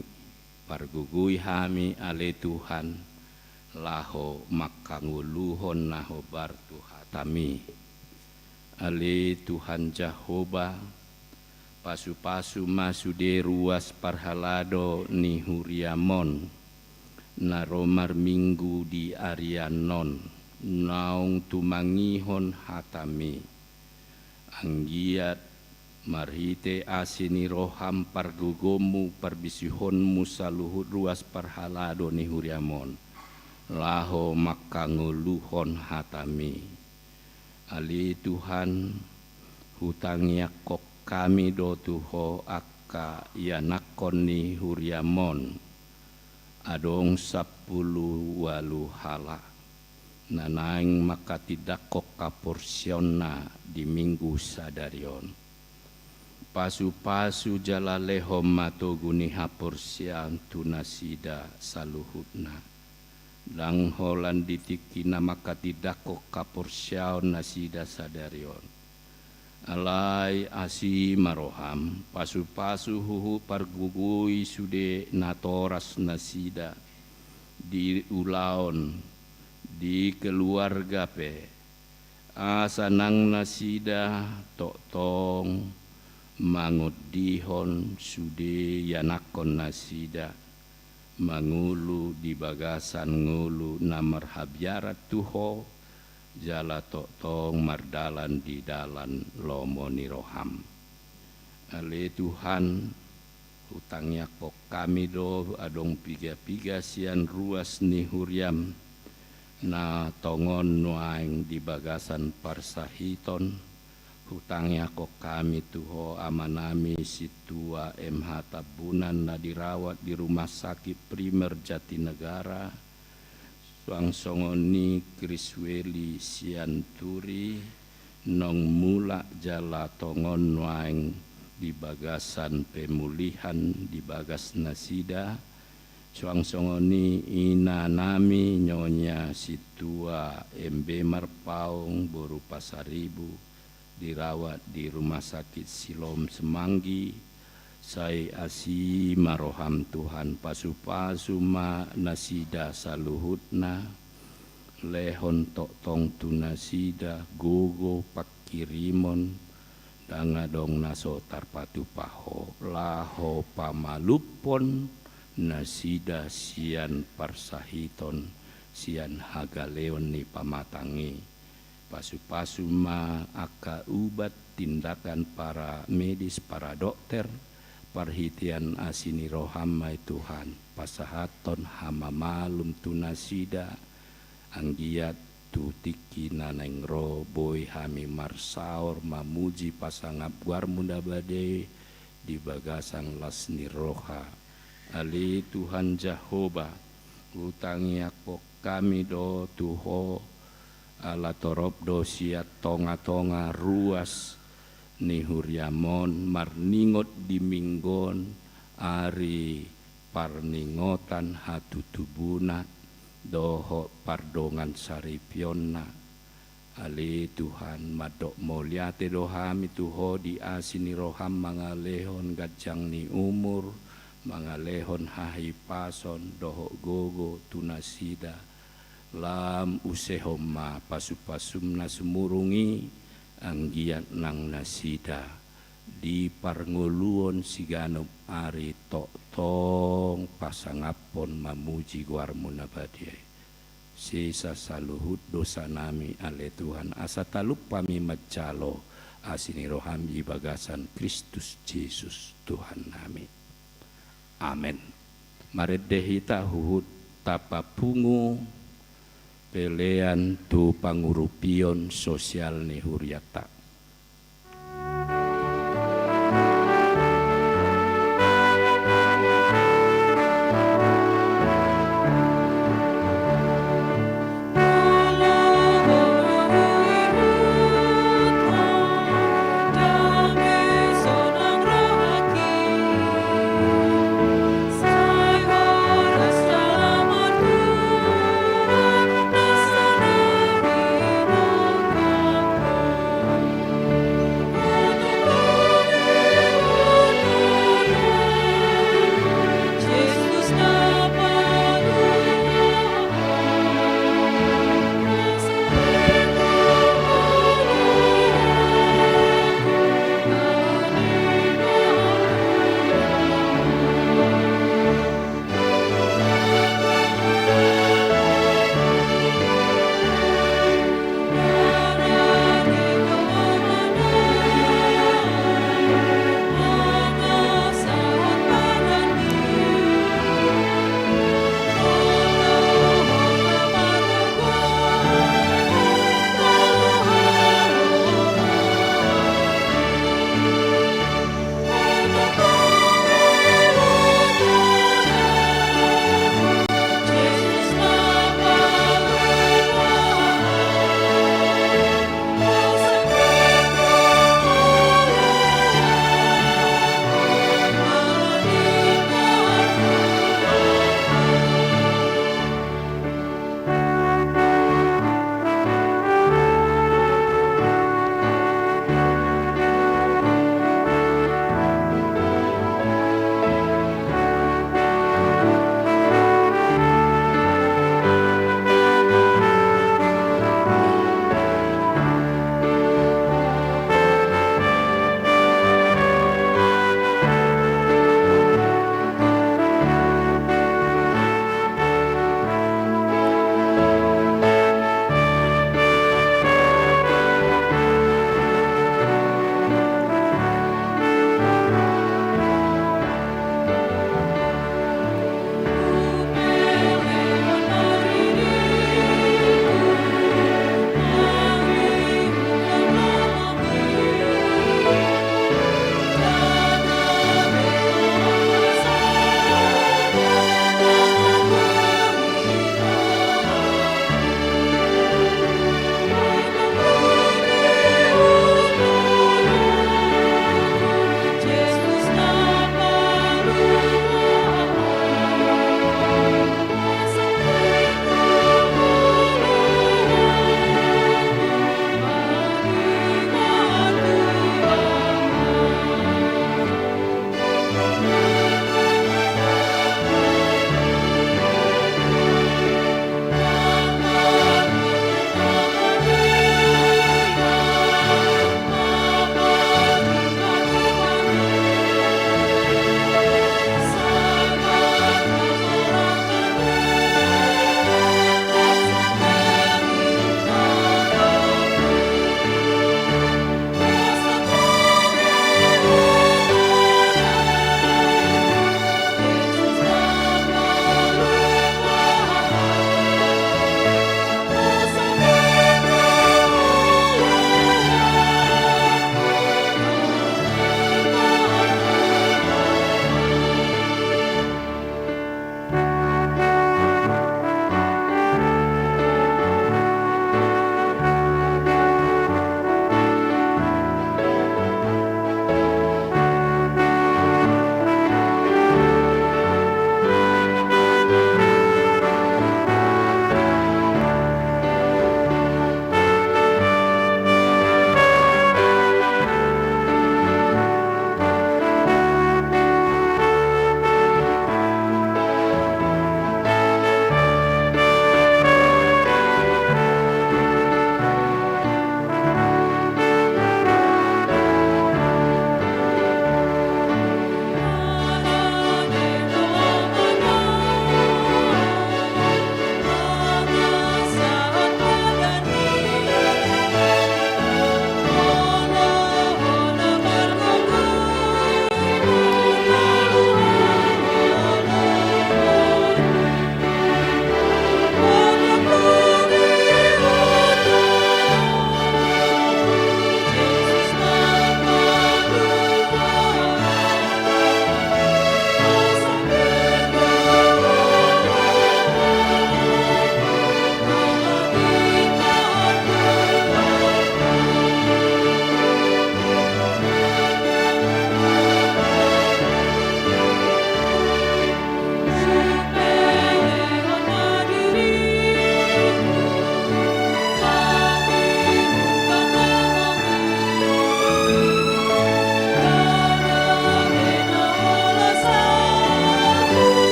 Pargogoi hami ale Tuhan, laho mangkangoluhon na hombar tu hataMi. Ale Tuhan Jahowa, pasupasu ma sude ruas parhalado ni huriaM on, na ro marminggu di arian on, naung tumangihon hataMi. Anggiat marhite asi ni rohaM, pargogoMu, parbisuhonMu saluhut ruas parhalado ni huriaM on, laho mangkangoluhon hataMi. Ale Tuhan, hutangiangkon hami do tu Ho angka ianakhon ni huriaM on, adong sampulu ualu halak, na naeng manghatindanghon haporseaonna di Minggu sadari on. Pasupasu jala lehon ma togu ni haporseaon tu nasida saluhutna. Ndang holan di tingki na manghatindanghon haporseaon nasida sadari on. Alai asi ma rohaM, pasupasu huhut pargogoi sude natoras nasida di ulaon, di keluarga pe, asa nang nasida tongtong mangondihon sude ianakhon nasida mangolu di bagasan ngolu na marhabiaran tu Ho, jala tongtong mardalan di dalan lomo ni rohaM. Ale Tuhan, hutangiangkon hami do adong piga-piga sian ruas ni huriaM na tongon nuaeng di bagasan parsahiton. Hutangiangkon hami tu Ho amanami Sintua M H Tambunan na dirawat di Rumah Sakit Primer Jatinegara, suang songon i Krisweli sian Turi, naung mulak jala tongon nuaeng di bagasan pemulihan di bagas nasida, suang songon i inanami Nyonya Sintua M B Marpaung boru Pasaribu, dirawat di Rumah Sakit Siloam Semanggi. Sai asi ma rohaM Tuhan, pasupasu ma nasida saluhutna, lehon tongtong tu nasida gogo panghirimon, ndang adong na so tarpatupa Ho, laho pamalumhon nasida sian parsahiton, sian hagaleon ni pamatang i. Pasupasu ma angka ubat, tindakan para medis, para dokter, parhitean asi ni rohaM ma i Tuhan, pasahathon hamamalum tu nasida, anggiat tu tingki na naeng ro boi hami marsaor mamuji pasangap goarMu na badia i di bagasan las ni roha. Ale Tuhan Jahowa, hutangiangkon hami do tu Ho, ala torop do sian tonga-tonga ruas ni huriaM on marningot di Minggu on, ari parningotan hatutubuna dohot pardongan saripeonna. Ale Tuhan, mandok mauliate do hami tu Ho di asi ni rohaM mangalehon ganjang ni umur, mangalehon hahipason dohot gogo tu nasida. Lam usehon ma pasupasuM na sumurung i, anggiat nang nasida di parngoluon siganup ari tongtong pasangaphon mamuji goarMu na badia i. Sesa saluhut dosanami ale Tuhan, asa talup hami manjalo asi ni rohaM di bagasan Kristus Jesus Tuhannami. Amen. Marende hita huhut tapapungu pelean tu pangurupion sosial ni hurianta.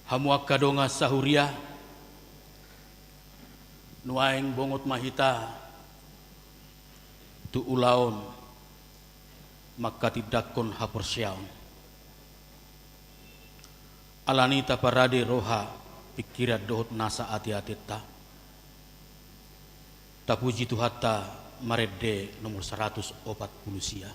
Hamu angka dongan sahuria, nuaeng bongot ma hita tu ulaon manghatindanghon haporseaon. Alani i taparade roha, pingkiran dohot nasa ateatenta. Tapuji Tuhanta, marende nomor saratus opat pulu sia.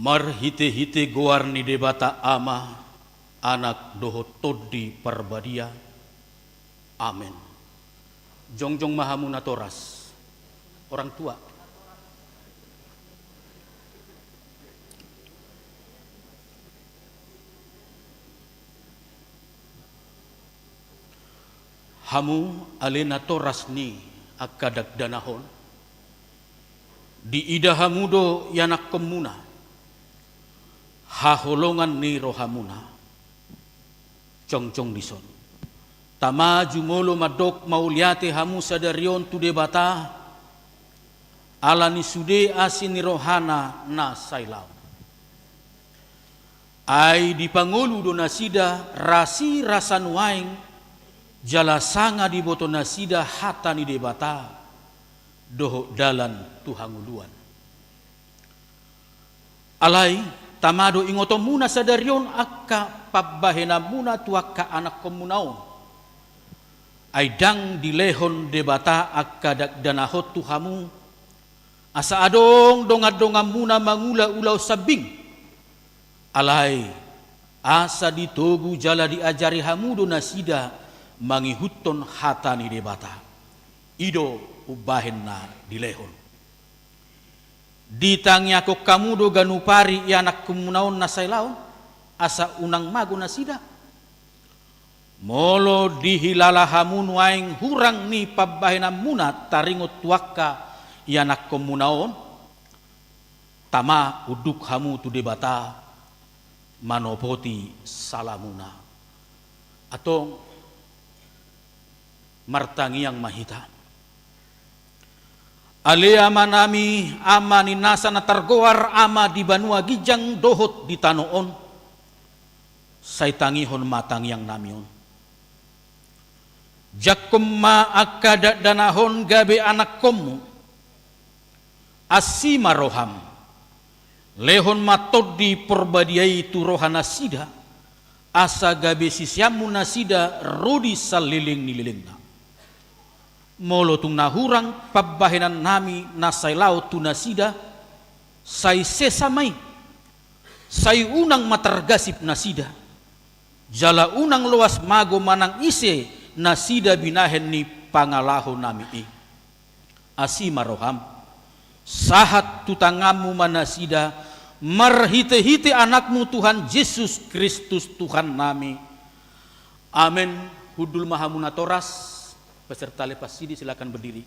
Marhitehite goar ni Debata Ama, Anak dohot Tondi Parbadia. Amen. Jongjong ma hamu natoras. Orang tua. Hamu ale natoras ni angka dakdanak on, diida hamu do ianakkonmuna haholongan ni rohamuna. Jongjong dison. Tama, jumolo mandok mauliate hamu sadari on tu Debata, ala ni sude asi ni rohana na sai laon. Ai dipangolu do nasida rasirasa nuaeng, jala sanga diboto nasida hata ni Debata dohot dalan tu hangoluan. Alai, tama do ingotonmuna sadari on angka pambahenanmuna tu angka anakkonmuna on. Ai ndang dilehon Debata angka dakdanak on tu hamu, asa adong dongandonganmuna mangula ulaon sambing. Alai, asa ditogu jala diajari hamu do nasida mangihuthon hata ni Debata. I do umbahen na dilehon. Ditangiangkon hamu do ganup ari ianakkonmuna on na sai laon, asa unang mago nasida? Molo dihilala hamu nuaeng hurang ni pambahenanmuna taringot tu angka ianakkonmuna on, tama unduk hamu tu Debata manopoti salamuna. Antong, martangiang ma hita. Ale Amanami, Ama ni nasa na targoar Ama di banua ginjang dohot di tano on, sai tangihon ma tangiangnami on. Jangkon ma angka dakdanak on gabe anakkonmu. Asi ma roham. Lehon ma Tondi Porbadia i tu roha nasida, asa gabe siseanmu nasida ro di saleleng ni lelengna. Molo tung na hurang pambahenannami na sai laon tu nasida, sai sesa ma i, sai unang ma targasip nasida, jala unang loas mago manang ise nasida binahen ni pangalahonami i. Asi ma roham, sahat tu tanganmu ma nasida, marhitehite Anakmu Tuhan Jesus Kristus Tuhannami. Amen. Hundul ma hamu natoras, peserta lepas sidi silakan berdiri.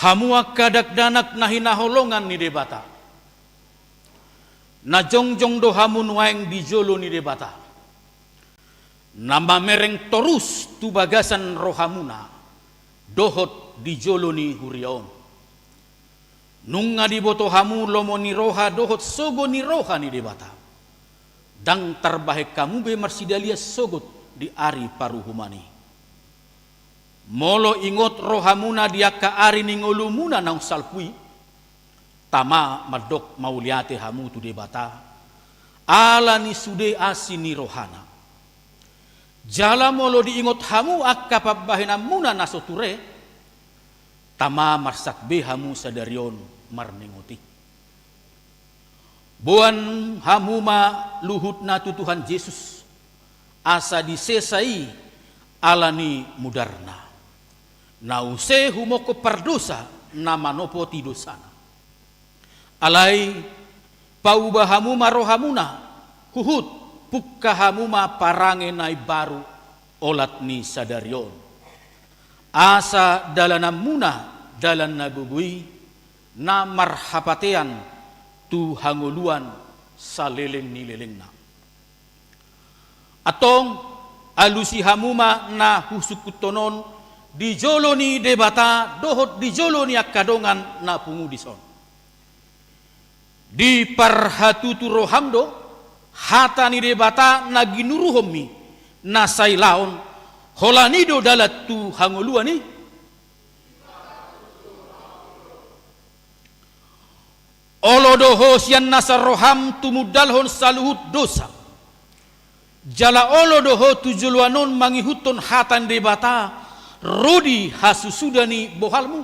Hamu angka dakdanak na hinaholongan ni Debata, na jongjong do hamu nuaeng di jolo ni Debata, na mamereng torus tu bagasan rohamuna dohot di jolo ni huria on. Nunga diboto hamu lomo ni roha dohot sogo ni roha ni Debata. Ndang tarbahen hamu be marsidalian sogot di ari paruhuman i. Molo ingot rohamuna di angka ari ni ngolumuna naung salpu i, tama mandok mauliate hamu tu Debata, ala ni sude asi ni rohana. Jala molo diingot hamu angka pambahenanmuna na so ture, tama marsak be hamu sadari on marningot i. Boan hamu ma luhutna tu Tuhan Jesus, asa disesa i ala ni mudarna, na use humongkop pardosa na manopoti dosana. Alai pauba hamu ma rohamuna, huhut pungka hamu ma parange na imbaru olat ni sadari on, asa dalananmuna dalan na gogo i, na marhapatean tu hangoluan saleleng ni lelengna. Antong, alusi hamu ma na husungkunhon on di jolo ni Debata dohot di jolo ni angka dongan na pungu dison. Diparhatutu roham do hata ni Debata na ginuruhonmi na sai laon, holan i do dalan tu hangoluan i? Olo do ho sian nasa roham tumundalhon saluhut dosa, jala olo do ho tu joloan on mangihuthon hata ni Debata ro di hasusuda ni bohalmu?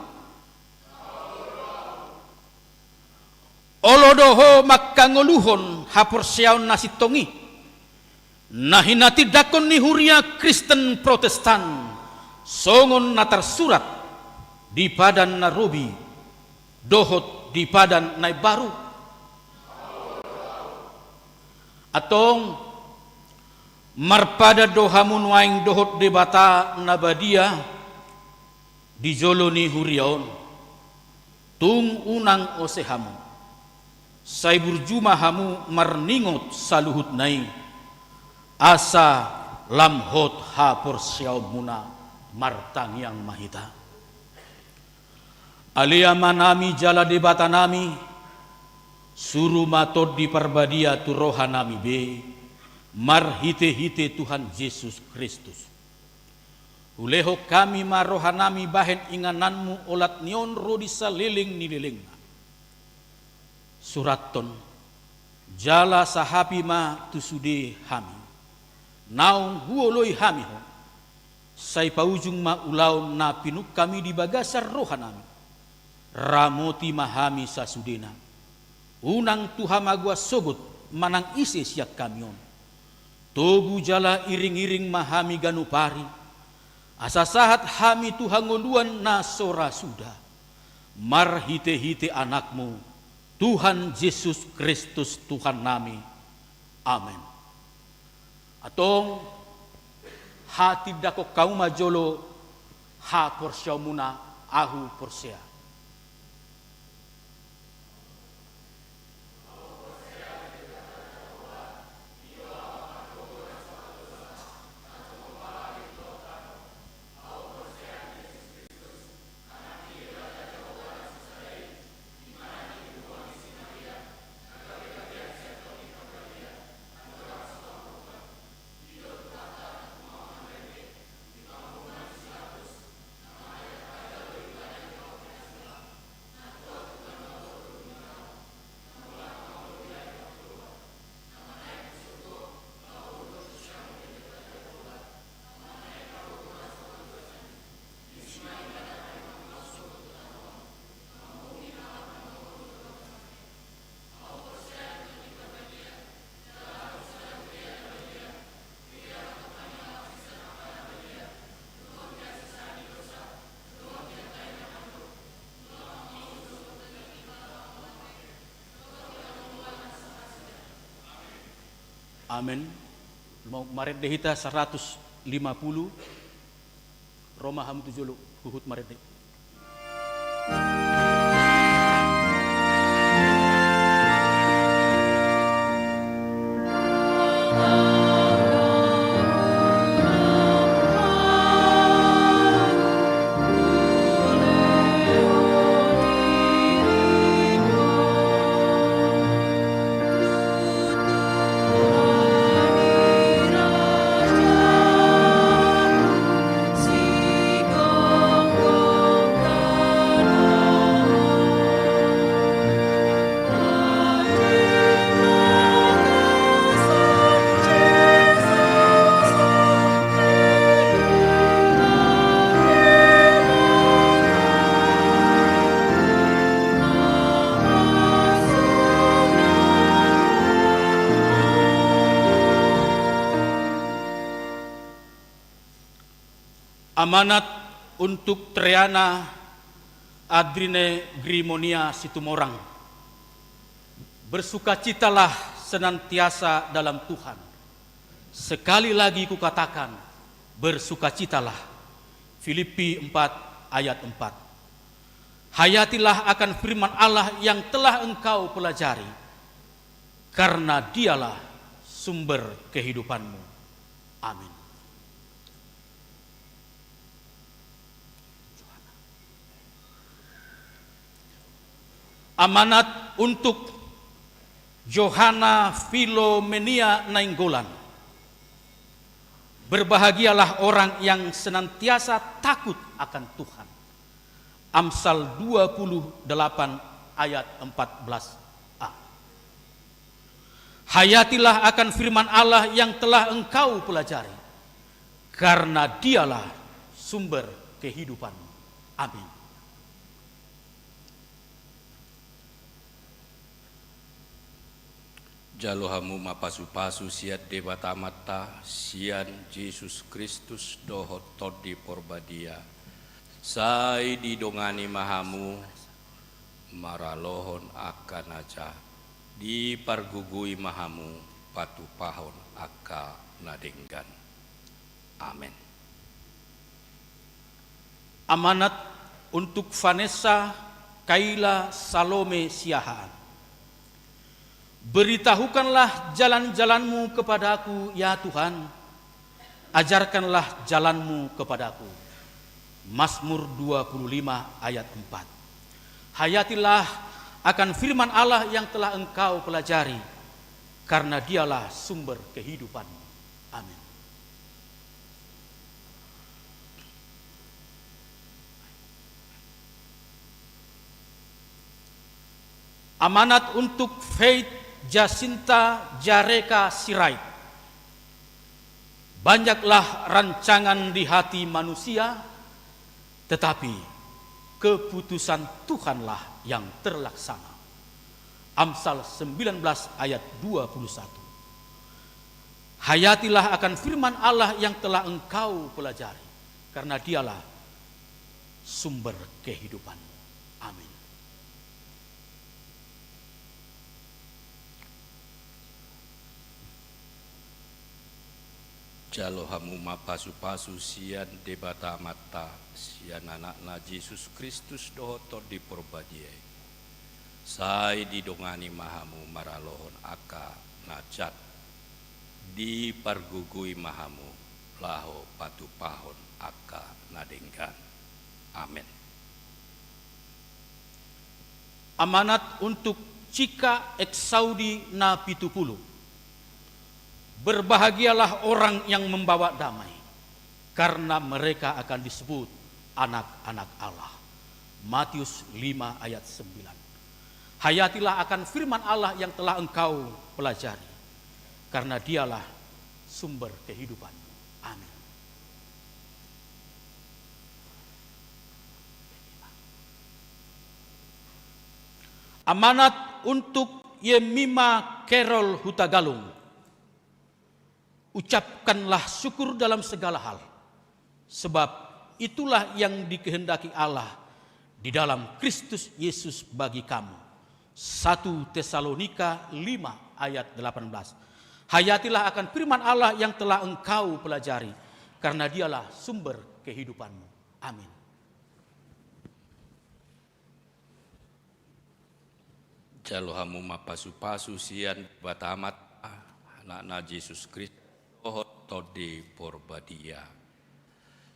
Olo do ho mangkangoluhon haporseaon na sintong i, na hinatindangkon ni huria Kristen Protestan, songon na tarsurat di Padan na Robi dohot di Padan na Imbaru? Antong, marpadan do hamu nuaeng dohot Debata na badia di jolo ni huria on. Tung unang ose hamu, sai burju ma hamu marningot saluhutna i, asa lam hot haporseaonmuna. Martangiang ma hita. Ale Amanami jala Debatanami, suru ma Tondi Parbadia tu rohanami be, marhitehite Tuhan Jesus Kristus. Hulehon hami ma rohanami bahen ingananmu olat ni on ro di saleleng ni lelengna. Surathon, jala sahapi ma tu sude hami, naung huoloi hami ho, sai paujung ma ulaon na pinungkami di bagasan rohanami. Ramoti ma hami sasudena, unang tu hamagoan sogot manang ise sian hami on. Togu jala iring-iring ma hami ganup ari, asa sahat hami tu hangoluan na so ra suda. Marhitehite Anakmu, Tuhan Jesus Kristus Tuhannami. Amen. Antong, hatindangkon hamu ma jolo haporseaonmuna, ahu porsea. Amen. Mau marende hita saratus lima puluh. Ro ma hamu tu jolo, huhut marende. Amanat untuk Triana Adrine Grimonia Situmorang. Bersukacitalah senantiasa dalam Tuhan. Sekali lagi kukatakan, bersukacitalah. Filipi empat ayat empat. Hayatilah akan firman Allah yang telah engkau pelajari, karena Dialah sumber kehidupanmu. Amin. Amanat untuk Johana Filomenia Nainggolan. Berbahagialah orang yang senantiasa takut akan Tuhan. Amsal dua puluh delapan ayat empat belas a. Hayatilah akan firman Allah yang telah engkau pelajari, karena Dialah sumber kehidupanmu. Amin. Jalo hamu ma pasupasu sian Debata Amanta, sian Jesus Kristus dohot Tondi Porbadia. Sai didongani ma hamu maralohon angka na jat, dipargogoi ma hamu patupahon angka na denggan. Amen. Amanat untuk Vanessa Kaila Salome Siahaan. Beritahukanlah jalan-jalanmu kepadaku, ya Tuhan, ajarkanlah jalanmu kepadaku. Mazmur dua puluh lima ayat empat. Hayatilah akan firman Allah yang telah engkau pelajari, karena Dialah sumber kehidupanmu. Amin. Amanat untuk Faith Jacinta Jareka Sirait. Banyaklah rancangan di hati manusia, tetapi keputusan Tuhanlah yang terlaksana. Amsal sembilan belas ayat dua puluh satu. Hayatilah akan firman Allah yang telah engkau pelajari, karena Dialah sumber kehidupanmu. Amin. Jalo hamu ma pasupasu sian Debata Amanta, sian Anakna Jesus Kristus dohot Tondi Porbadia i. Sai didongani ma hamu maralohon angka na jat, dipargogoi ma hamu laho patupahon angka na denggan. Amen. Amanat untuk Cika Eksaudi na pitu pulu. Berbahagialah orang yang membawa damai, karena mereka akan disebut anak-anak Allah. Matius lima ayat sembilan. Hayatilah akan firman Allah yang telah engkau pelajari, karena Dialah sumber kehidupanmu. Amin. Amanat untuk Yemima Carol Hutagalung. Ucapkanlah syukur dalam segala hal, sebab itulah yang dikehendaki Allah di dalam Kristus Yesus bagi kamu. Satu Tesalonika lima ayat delapan belas. Hayatilah akan firman Allah yang telah engkau pelajari, karena Dialah sumber kehidupanmu. Amin. Jalo hamu ma pasupasu sian Debata Amanta, Anakna Jesus Kristus dohot Tondi Porbadia.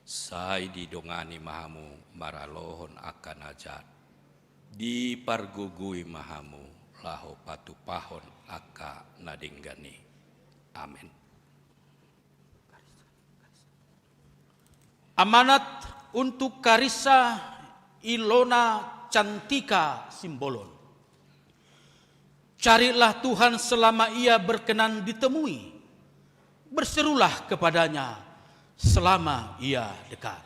Sai didongani ma hamu maralohon angka na jat, dipargogoi ma hamu laho patupahon angka na denggan i. Amen. Amanat untuk Karissa Ilona Cantika Simbolon. Carilah Tuhan selama Ia berkenan ditemui. Berserulah kepada-Nya selama Ia dekat.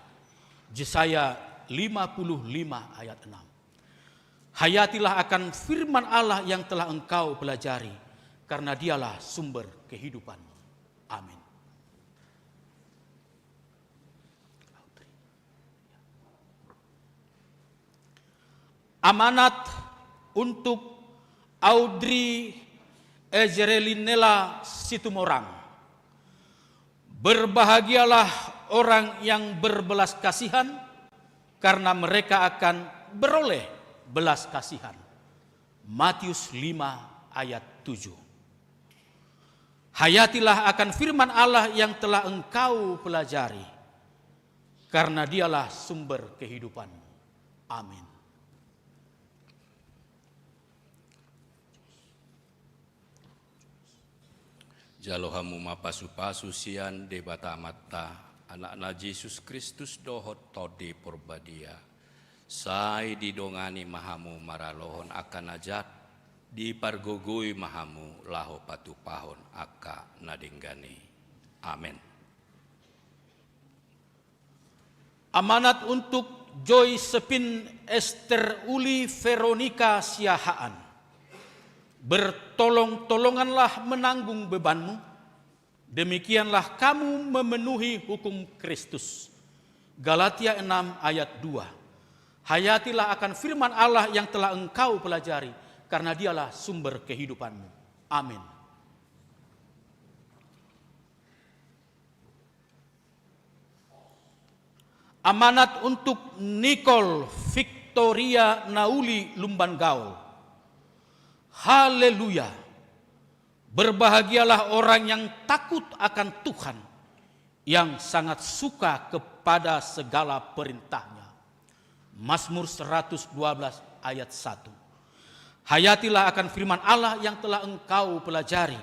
Jesaya lima puluh lima ayat enam. Hayatilah akan firman Allah yang telah engkau pelajari, karena Dialah sumber kehidupanmu. Amin. Amanat untuk Audrey Ezerelinela Situmorang. Berbahagialah orang yang berbelas kasihan, karena mereka akan beroleh belas kasihan. Matius lima ayat tujuh. Hayatilah akan firman Allah yang telah engkau pelajari, karena Dialah sumber kehidupanmu. Amin. Jalo hamu ma pasu-pasu sian Debata Amanta, Anakna Jesus Kristus dohot Tondi Porbadia. Sai didongani ma hamu maralohon angka na jat, dipargogoi ma hamu laho patupahon angka na denggan i. Amen. Amanat untuk Joy Sepin Ester Uli Veronica Siahaan. Bertolong-tolonganlah menanggung bebanmu, demikianlah kamu memenuhi hukum Kristus. Galatia enam ayat dua. Hayatilah akan firman Allah yang telah engkau pelajari, karena Dialah sumber kehidupanmu. Amin. Amanat untuk Nicole Victoria Nauli Lumban Gaol. Haleluya. Berbahagialah orang yang takut akan Tuhan, yang sangat suka kepada segala perintah-Nya. Mazmur seratus dua belas ayat satu. Hayatilah akan firman Allah yang telah engkau pelajari,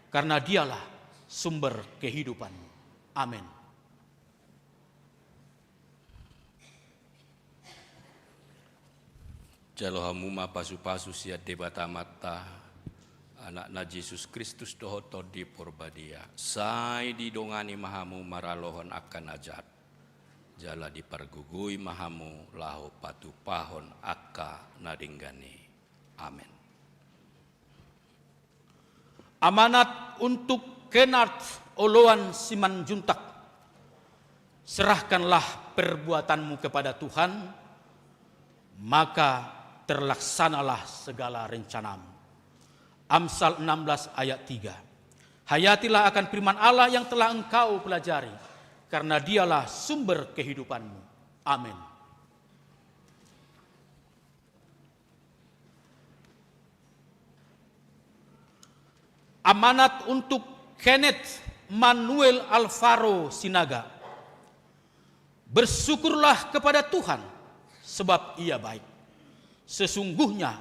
karena Dialah sumber kehidupanmu. Amin. Jalo hamu ma pasu-pasu sian Debata Amanta, Anakna Jesus Kristus dohot Tondi Porbadia. Sai didongani ma hamu maralohon angka na jat, jala dipargogoi ma hamu laho patupahon angka na denggan i. Amen. Amanat untuk Kennard Oloan Simanjuntak. Serahkanlah perbuatanmu kepada Tuhan, maka terlaksanalah segala rencanamu. Amsal enam belas ayat tiga. Hayatilah akan firman Allah yang telah engkau pelajari, karena Dialah sumber kehidupanmu. Amin. Amanat untuk Kenneth Manuel Alvaro Sinaga. Bersyukurlah kepada Tuhan, sebab Ia baik. Sesungguhnya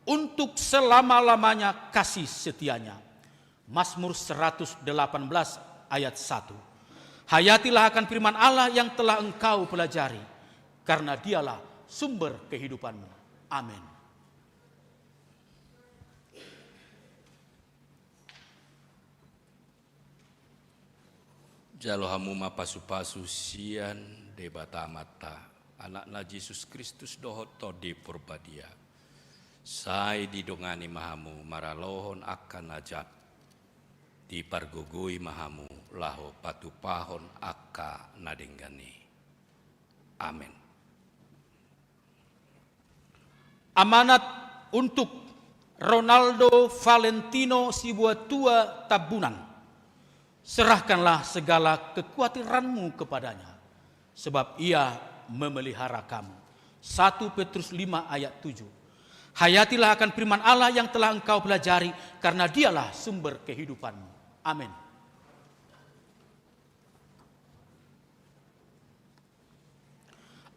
untuk selama-lamanya kasih setia-Nya. Mazmur seratus delapan belas ayat satu. Hayatilah akan firman Allah yang telah engkau pelajari, karena Dialah sumber kehidupanmu. Amin. Jalo hamu ma pasu-pasu sian Debata Amanta, Anakna Jesus Kristus dohot Tondi Porbadia. Sai didongani ma hamu maralohon angka na jat, dipargogoi ma hamu laho patupahon angka na denggan i. Amen. Amanat untuk Ronaldo Valentino Sibuatua Tambunan. Serahkanlah segala kekhawatiranmu kepada-Nya, sebab Ia memelihara kamu. Satu Petrus lima ayat tujuh. Hayatilah akan firman Allah yang telah engkau pelajari, karena Dialah sumber kehidupanmu. Amin.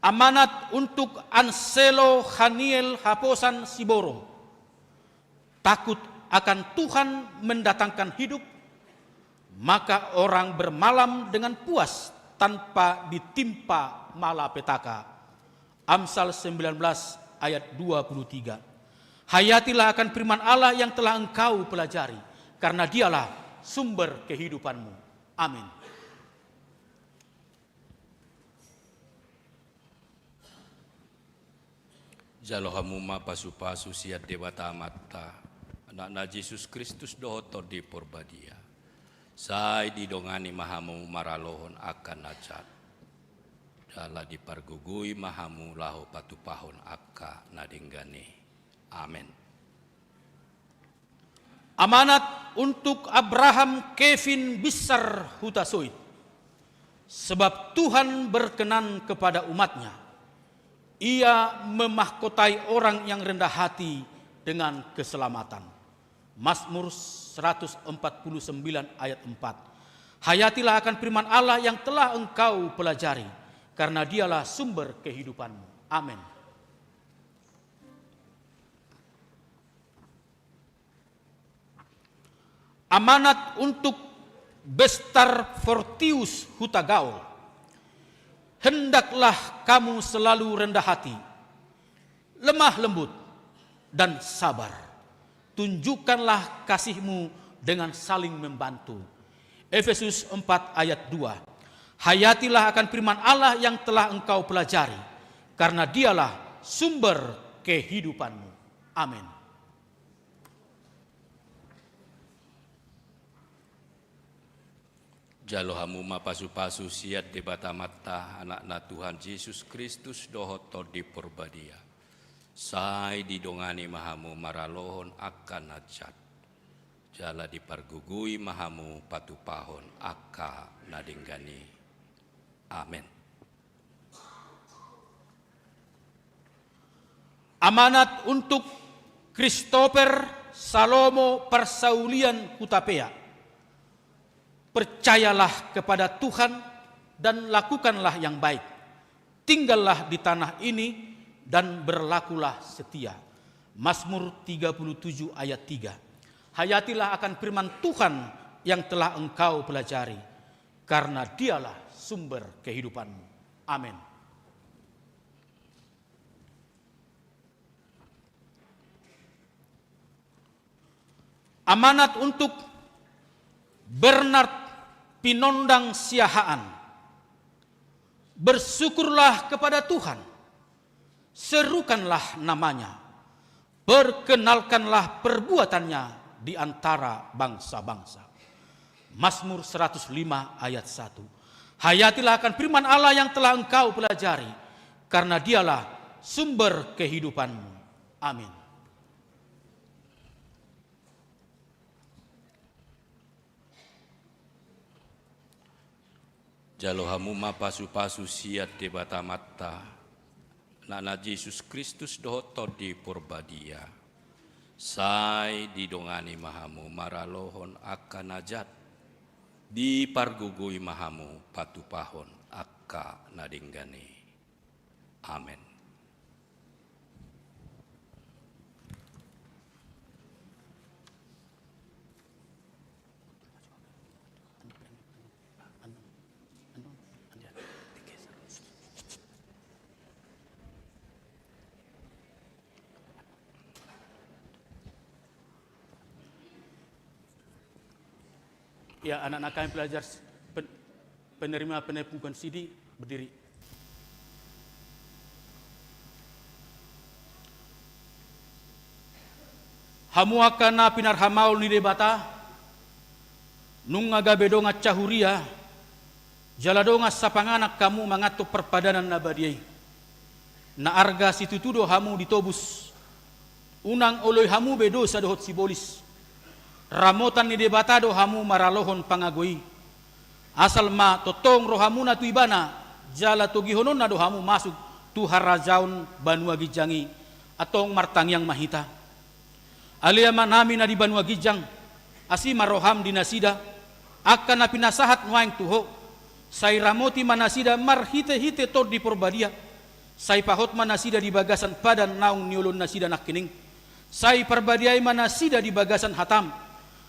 Amanat untuk Anselo Haniel Haposan Siboro. Takut akan Tuhan mendatangkan hidup, maka orang bermalam dengan puas tanpa ditimpa malapetaka. Amsal sembilan belas ayat dua puluh tiga. Hayatilah akan firman Allah yang telah engkau pelajari, karena Dialah sumber kehidupanmu. Amin. Jalo hamu ma pasu-pasu sian Debata Amanta, Anakna Jesus Kristus dohot Tondi Porbadia. Sai didongani ma hamu maralohon angka na jat, Jala dipargogoi ma hamu laho patupahon angka na denggan i. Amen. Amanat untuk Abraham Kevin Binsar Hutasoit. Sebab Tuhan berkenan kepada umat-Nya. Ia memahkotai orang yang rendah hati dengan keselamatan. Mazmur seratus empat puluh sembilan ayat empat. Hayatilah akan firman Allah yang telah engkau pelajari, karena Dialah sumber kehidupanmu. Amin. Amanat untuk Bestar Fortius Hutagaol. Hendaklah kamu selalu rendah hati, lemah lembut, dan sabar. Tunjukkanlah kasihmu dengan saling membantu. Efesus empat ayat dua. Hayatilah akan firman Allah yang telah engkau pelajari, karena Dialah sumber kehidupanmu. Amin. Jalo hamu ma pasupasu sian Debata Amanta, Anakna Tuhan Jesus Kristus dohot Tondi Porbadia. Sai didongani ma hamu maralohon angka na jat, jala dipargogoi ma hamu patupahon angka na denggan i. Amen. Amanat untuk Christopher Salomo Parsaulian Hutapea. Percayalah kepada Tuhan dan lakukanlah yang baik. Tinggallah di tanah ini dan berlakulah setia. Mazmur tiga puluh tujuh ayat tiga. Hayatilah akan firman Tuhan yang telah engkau pelajari, karena Dialah sumber kehidupanmu. Amin. Amanat untuk Bernard Pinondang Siahaan. Bersyukurlah kepada Tuhan, serukanlah nama-Nya, perkenalkanlah perbuatan-Nya di antara bangsa-bangsa. Mazmur seratus lima ayat satu. Hayatilah akan firman Allah yang telah engkau pelajari, karena Dialah sumber kehidupanmu. Amin. Jalo hamu ma pasupasu sian Debata Amanta, Anakna Jesus Kristus dohot Tondi Porbadia. Sai didongani ma hamu maralohon angka na jat, dipargogoi ma hamu patupahon angka na denggan i. Amen. Ya, anak-anak kami pelajar s-, pen-, penerima penepukan sidi berdiri. Hamu angka na pinarhamaol ni Debata, nunga gabe dongan sahuria, jala dongan sapanganan hamu manganhon parpadanan na badia i. Na arga situtu do hamu ditobus. Unang oloi hamu be dosa dohot sibolis. Ramotan ni Debata do hamu maralohon pangago i. Asal ma tongtong rohamuna tu Ibana, jala togihononna do hamu masuk tu harajaon banua ginjang i. Antong martangiang ma hita. Ale Amanami na di banua ginjang, asi ma roham di nasida, angka na pinasahat nuaeng tu Ho, sai ramoti ma nasida marhite-hite Tondi Porbadia, sai pahot ma nasida di bagasan padan naung nioloan nasida nangkining, sai parbadiai ma nasida di bagasan hataM,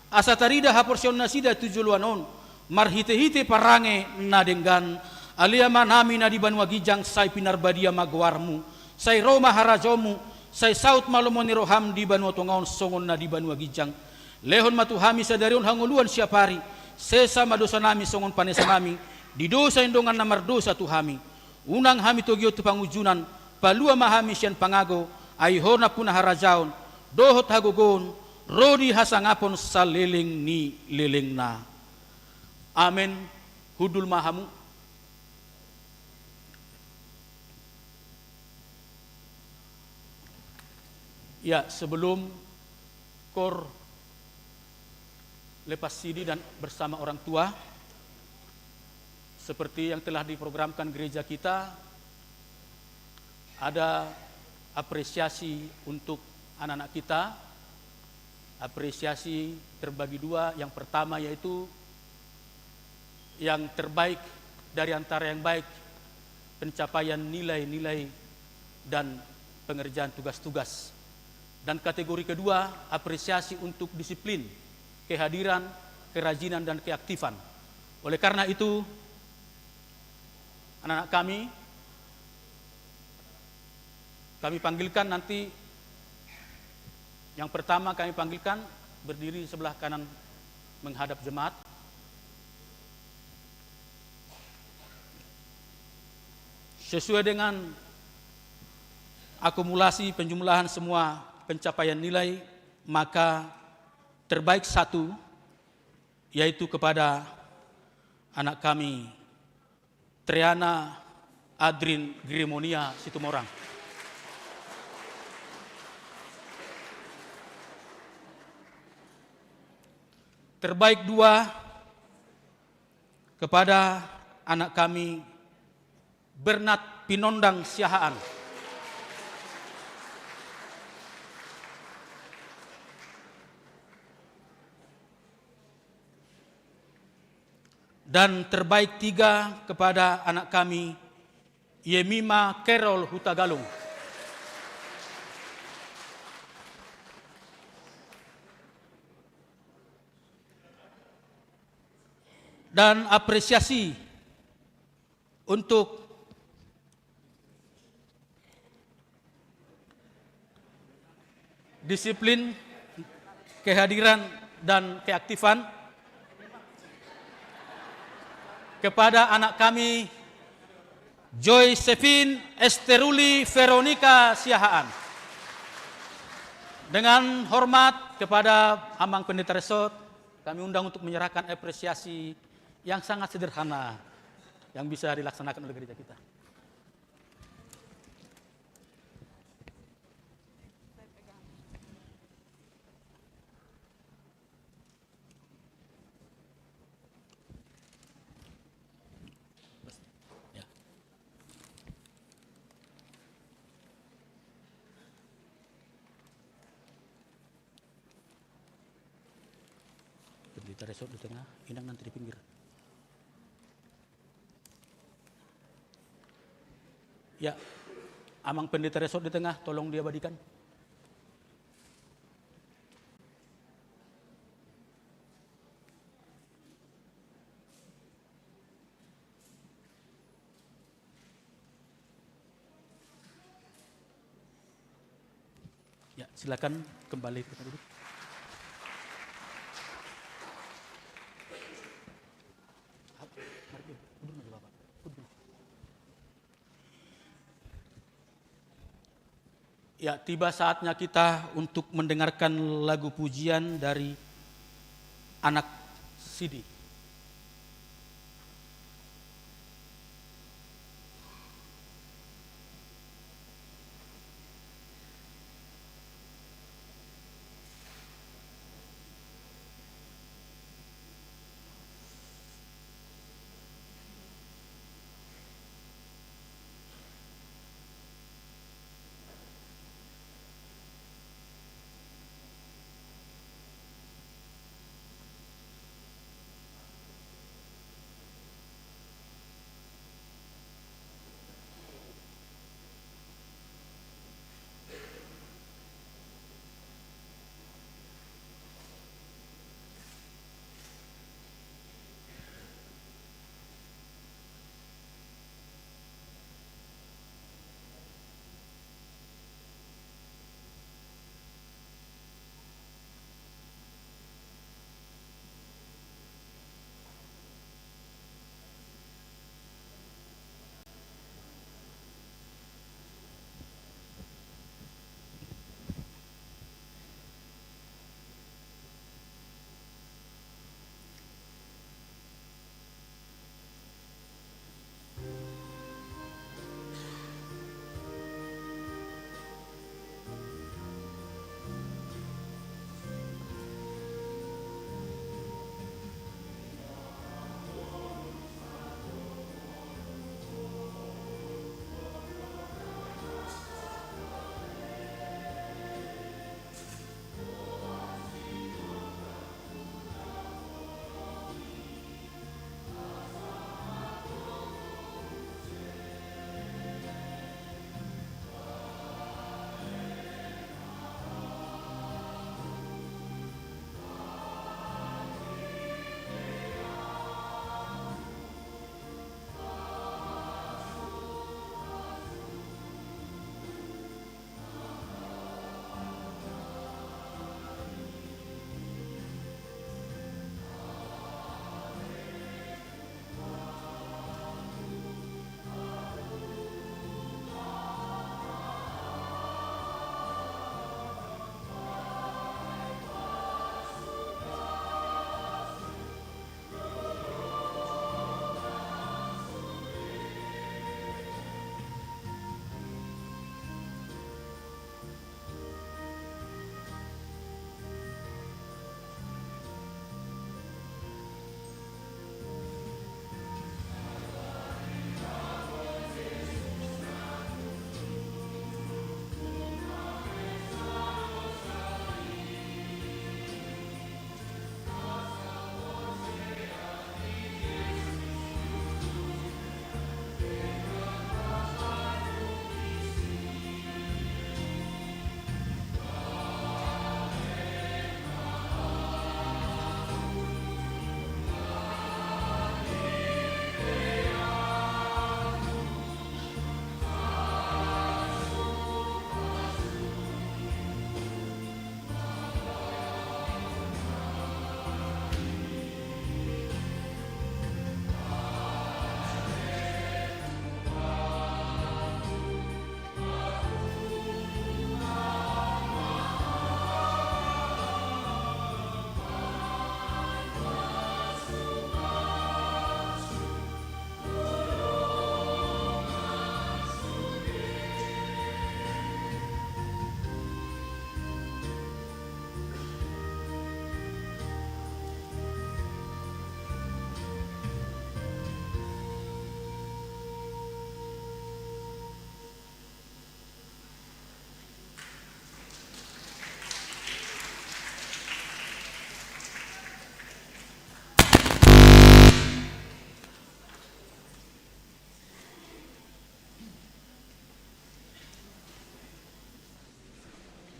asa tarida haporseaon nasida tu joloan on, marhite-hite parange na denggan. Ale Amanami na di banua ginjang, sai pinarbadia ma goarMu, sai ro ma harajaonMu, sai saut ma lomo ni rohaM di banua tonga on songon na di banua ginjang. Lehon ma tu hami sadari on hangoluan siapari, sesa ma dosanami songon panesanami di dosa ni dongan na mardosa tu hami. Unang hami togihon tu pangunjunan, palua ma hami sian pangago, ai Ho nampuna harajaon, dohot hagogoon, ro di hasangapon saleleng ni lelengna. Amen. Hundul ma hamu. Ya, sebelum Kor lepas sidi dan bersama orang tua, seperti yang telah diprogramkan gereja kita, ada apresiasi untuk anak-anak kita. Apresiasi terbagi dua. Yang pertama yaitu yang terbaik dari antara yang baik, pencapaian nilai-nilai dan pengerjaan tugas-tugas. Dan kategori kedua, apresiasi untuk disiplin, kehadiran, kerajinan, dan keaktifan. Oleh karena itu, anak-anak kami, kami panggilkan nanti, yang pertama kami panggilkan berdiri sebelah kanan menghadap jemaat. Sesuai dengan akumulasi penjumlahan semua pencapaian nilai, maka terbaik satu, yaitu kepada anak kami, Triana Adrin Grimonia Situmorang. Terbaik dua, kepada anak kami, Bernat Pinondang Siahaan. Dan terbaik tiga, kepada anak kami, Yemima Kerol Hutagalung. Dan apresiasi untuk disiplin, kehadiran, dan keaktifan kepada anak kami, Joy Sevin Esteruli Veronica Siahaan. Dengan hormat kepada Amang Pendeta Resort, kami undang untuk menyerahkan apresiasi yang sangat sederhana yang bisa dilaksanakan oleh gereja kita. Ya. Pendeta Resort di tengah, Inang nanti di pinggir. Ya, Amang Pendeta Resort di tengah, tolong diabadikan. Ya, silakan kembali ke tempat duduk. Ya, tiba saatnya kita untuk mendengarkan lagu pujian dari anak sidi.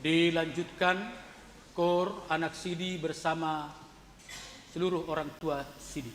Dilanjutkan kor anak sidi bersama seluruh orang tua sidi.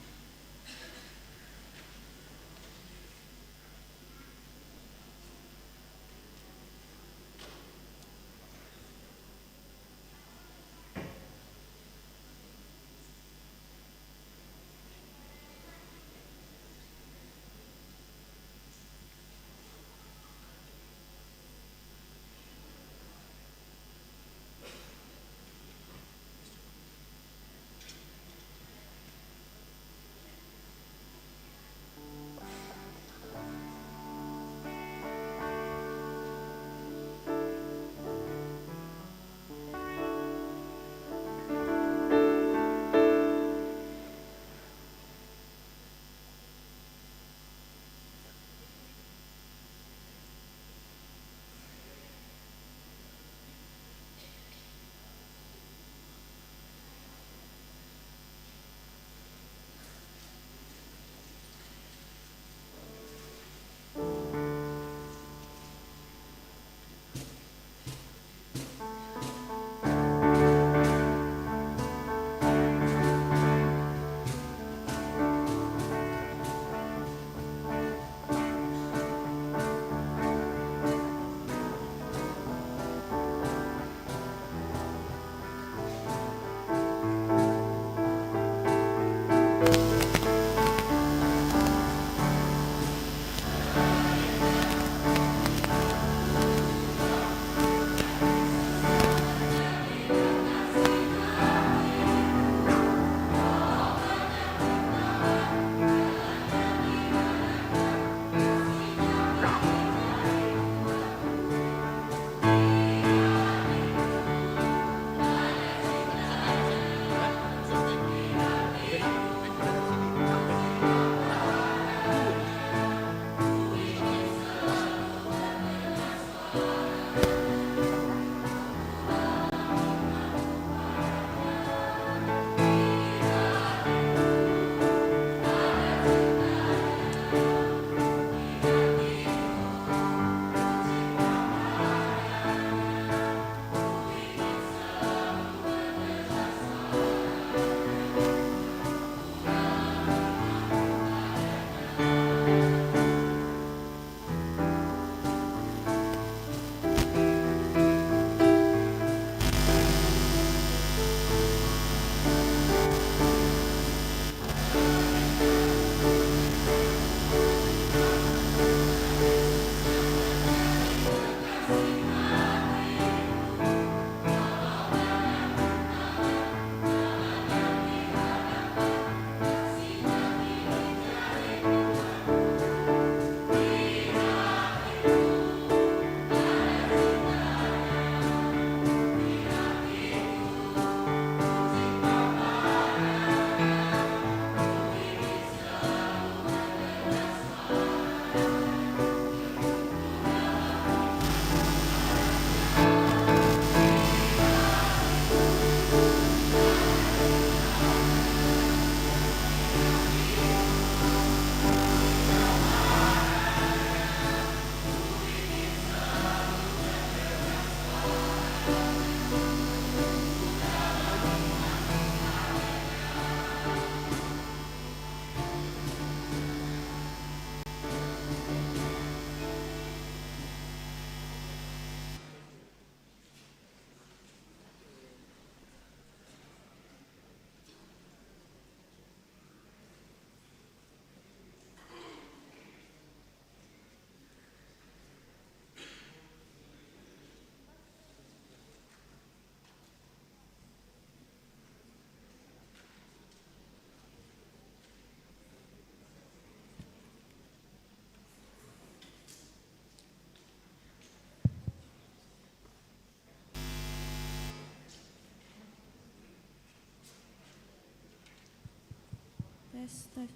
Tes, tes.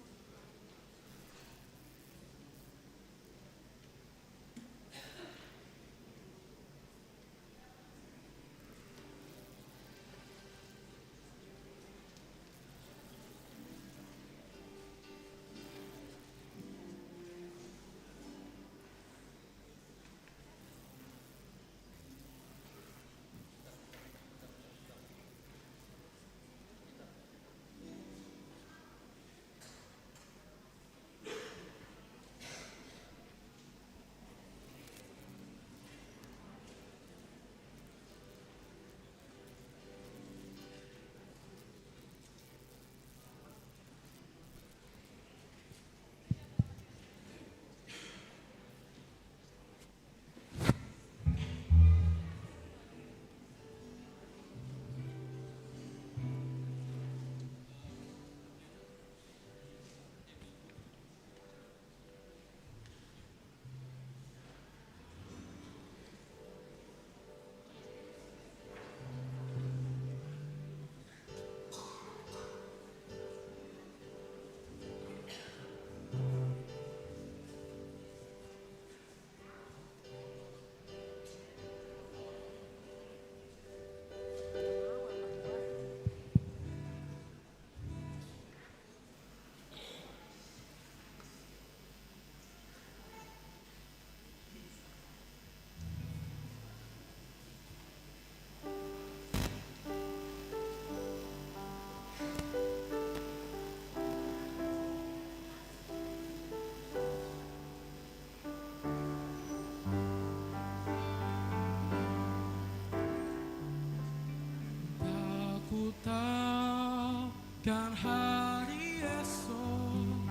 Kan hari esok,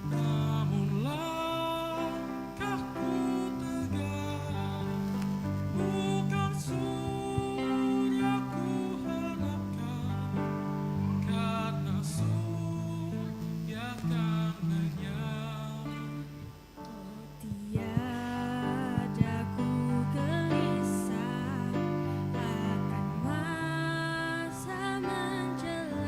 namun langkahku tegar, bukan surga kuharapkan, karena surga kan lenyap. Oh, tiada ku gelisah akan masa menjelang.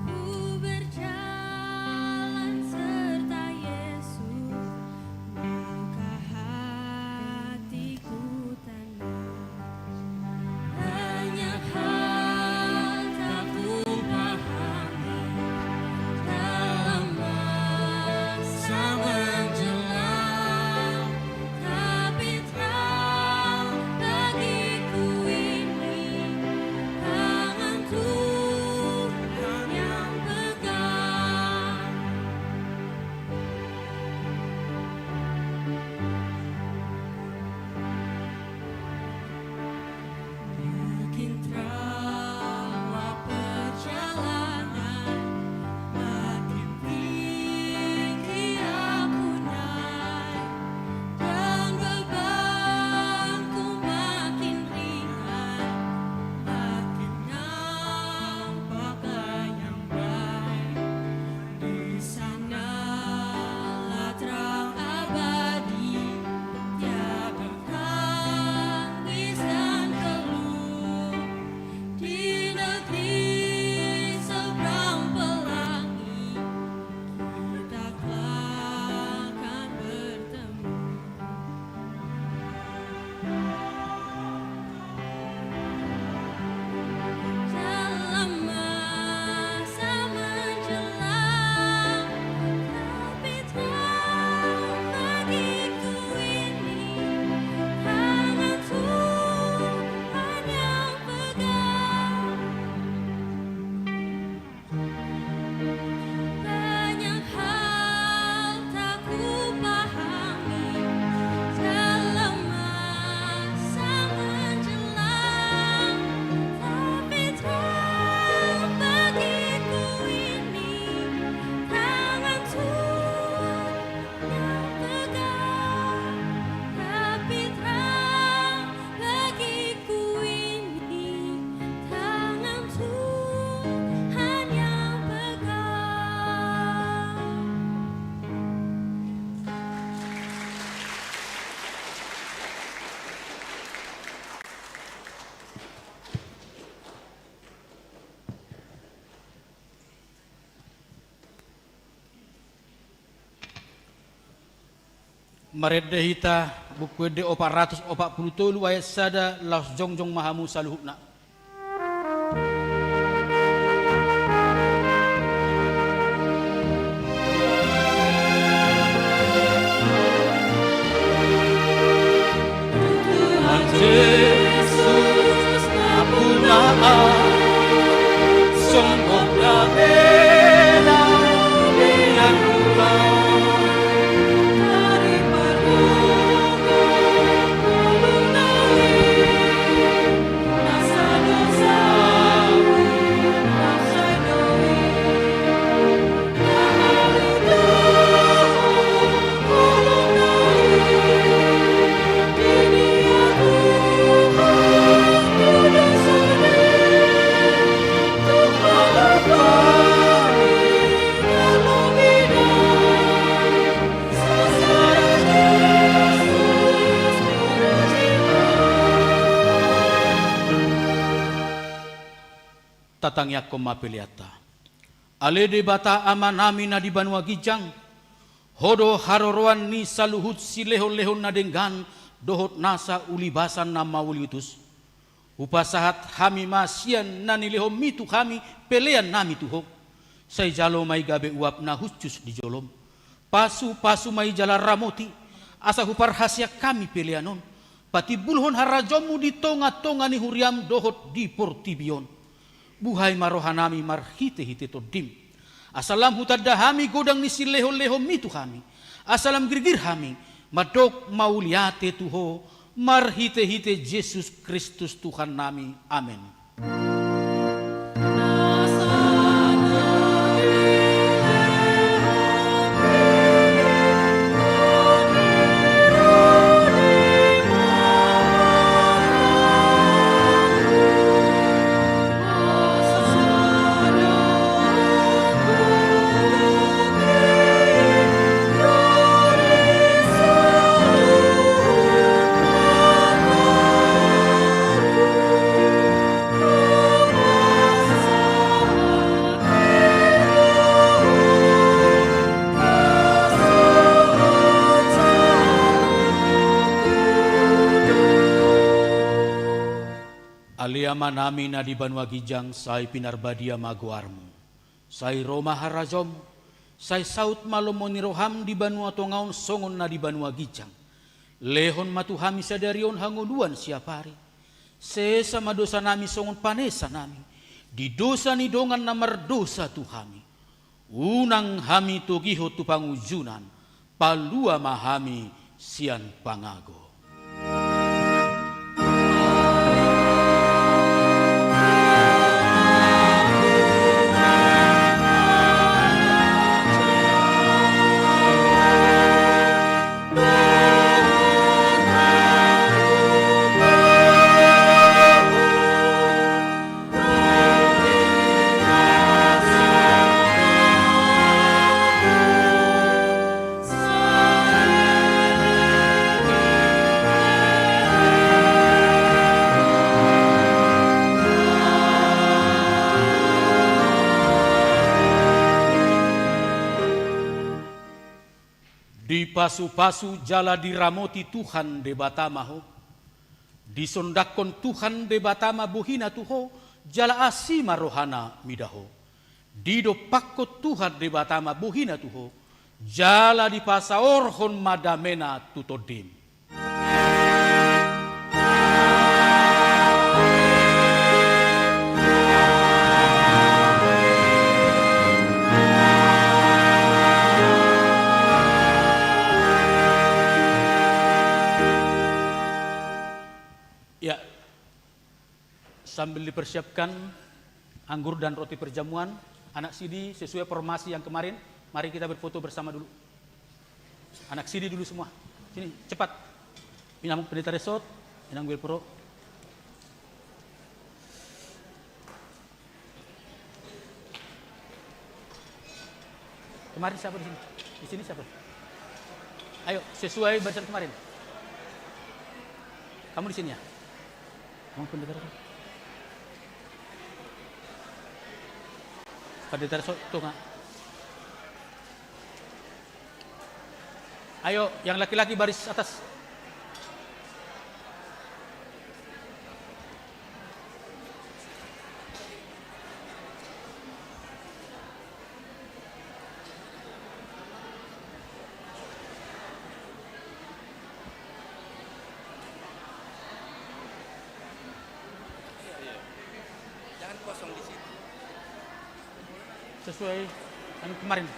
Ku berjalan serta Yesus, maka hatiku tenang. Banyak hal tak kupahami dalam masa menjelang, tapi terang bagiku ini, tangan Tuhan yang pegang. Makin teranglah perjalanan, makin tinggi aku naik, dan bebanku makin ringan, makin nampak layang baik. Di sanalah terang abadi, tiada tangis dan keluh. Di negeri seberang pelangi, kita kelak akan bertemu. Dalam masa menjelang, tapi terang bagiku ini, tangan Tuhan yang pegang. Banyak hal tak kupahami dalam masa menjelang, tapi terang bagiku ini, tangan Tuhan yang pegang, tapi terang bagiku ini, tangan Tuhan yang pegang. Marende hita Buku Ende opat ratus opat pulu tolu ayat sada, laos jongjong ma hamu saluhutna. Tuhan Jesus, ampunlah aku, sungguh tak bela diriku dari perbuatan dosa, dosa, dosa. Tatangiangkon ma peleanta. Ale Debata Amanami na di banua ginjang, Ho do haroroan ni saluhut silehonlehon na denggan dohot nasa ulibasan na mauliutus. Hupasahat hami ma sian na nilehonMi tu hami peleannami tu Ho. Sai jalo ma i gabe uap na hushus di joloM. Pasupasu ma i jala ramoti, asa huparhaseang hami pelean on patimbulhon harajaonMu di tongatonga ni huriaM dohot di portibi on. Buhai ma rohanami marhitehite TondiM, asa lam hutanda hami godang ni silehonlehonMi tu hami, asa lam girgir hami mandok mauliate tu Ho, marhitehite Jesus Kristus Tuhannami. Amen. Amanami na di banua ginjang, sai pinarbadia ma goarmu. Sai ro ma harajaonmu. Sai saut ma lomo ni roham di banua tonga on songon na di banua ginjang. Lehon ma tu hami sadari on hangoluan siapari. Sesa ma dosanami songon panesanami di dosa ni dongan na mardosa tu hami. Unang hami togihon tu pangunjunan, palua ma hami sian pangago. Dipasupasu jala diramoti Tuhan Debata ma ho. Disondangkon Tuhan Debata ma bohina tu ho, jala asi ma rohana mida ho. Didompakkon Tuhan Debata ma bohina tu ho, jala dipasaorhon ma damena tu tondim. Ya, sambil dipersiapkan anggur dan roti perjamuan, anak sidi sesuai formasi yang kemarin, mari kita berfoto bersama dulu. Anak sidi dulu semua. Sini, cepat. Inang Pendeta Resot, Inang Belpro. Kemarin siapa di sini? Di sini siapa? Ayo, sesuai barisan kemarin. Kamu di sini ya? Kamu Pendeta Resot. Pendeta Resot, tuh, Kak. Ayo, yang laki-laki baris atas. Jangan kosong di situ. Sesuai anu kemarin.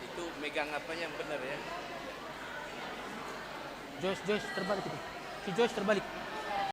Itu megang apanya yang benar ya. Joyce, Joyce, terbalik itu. Si Joyce terbalik.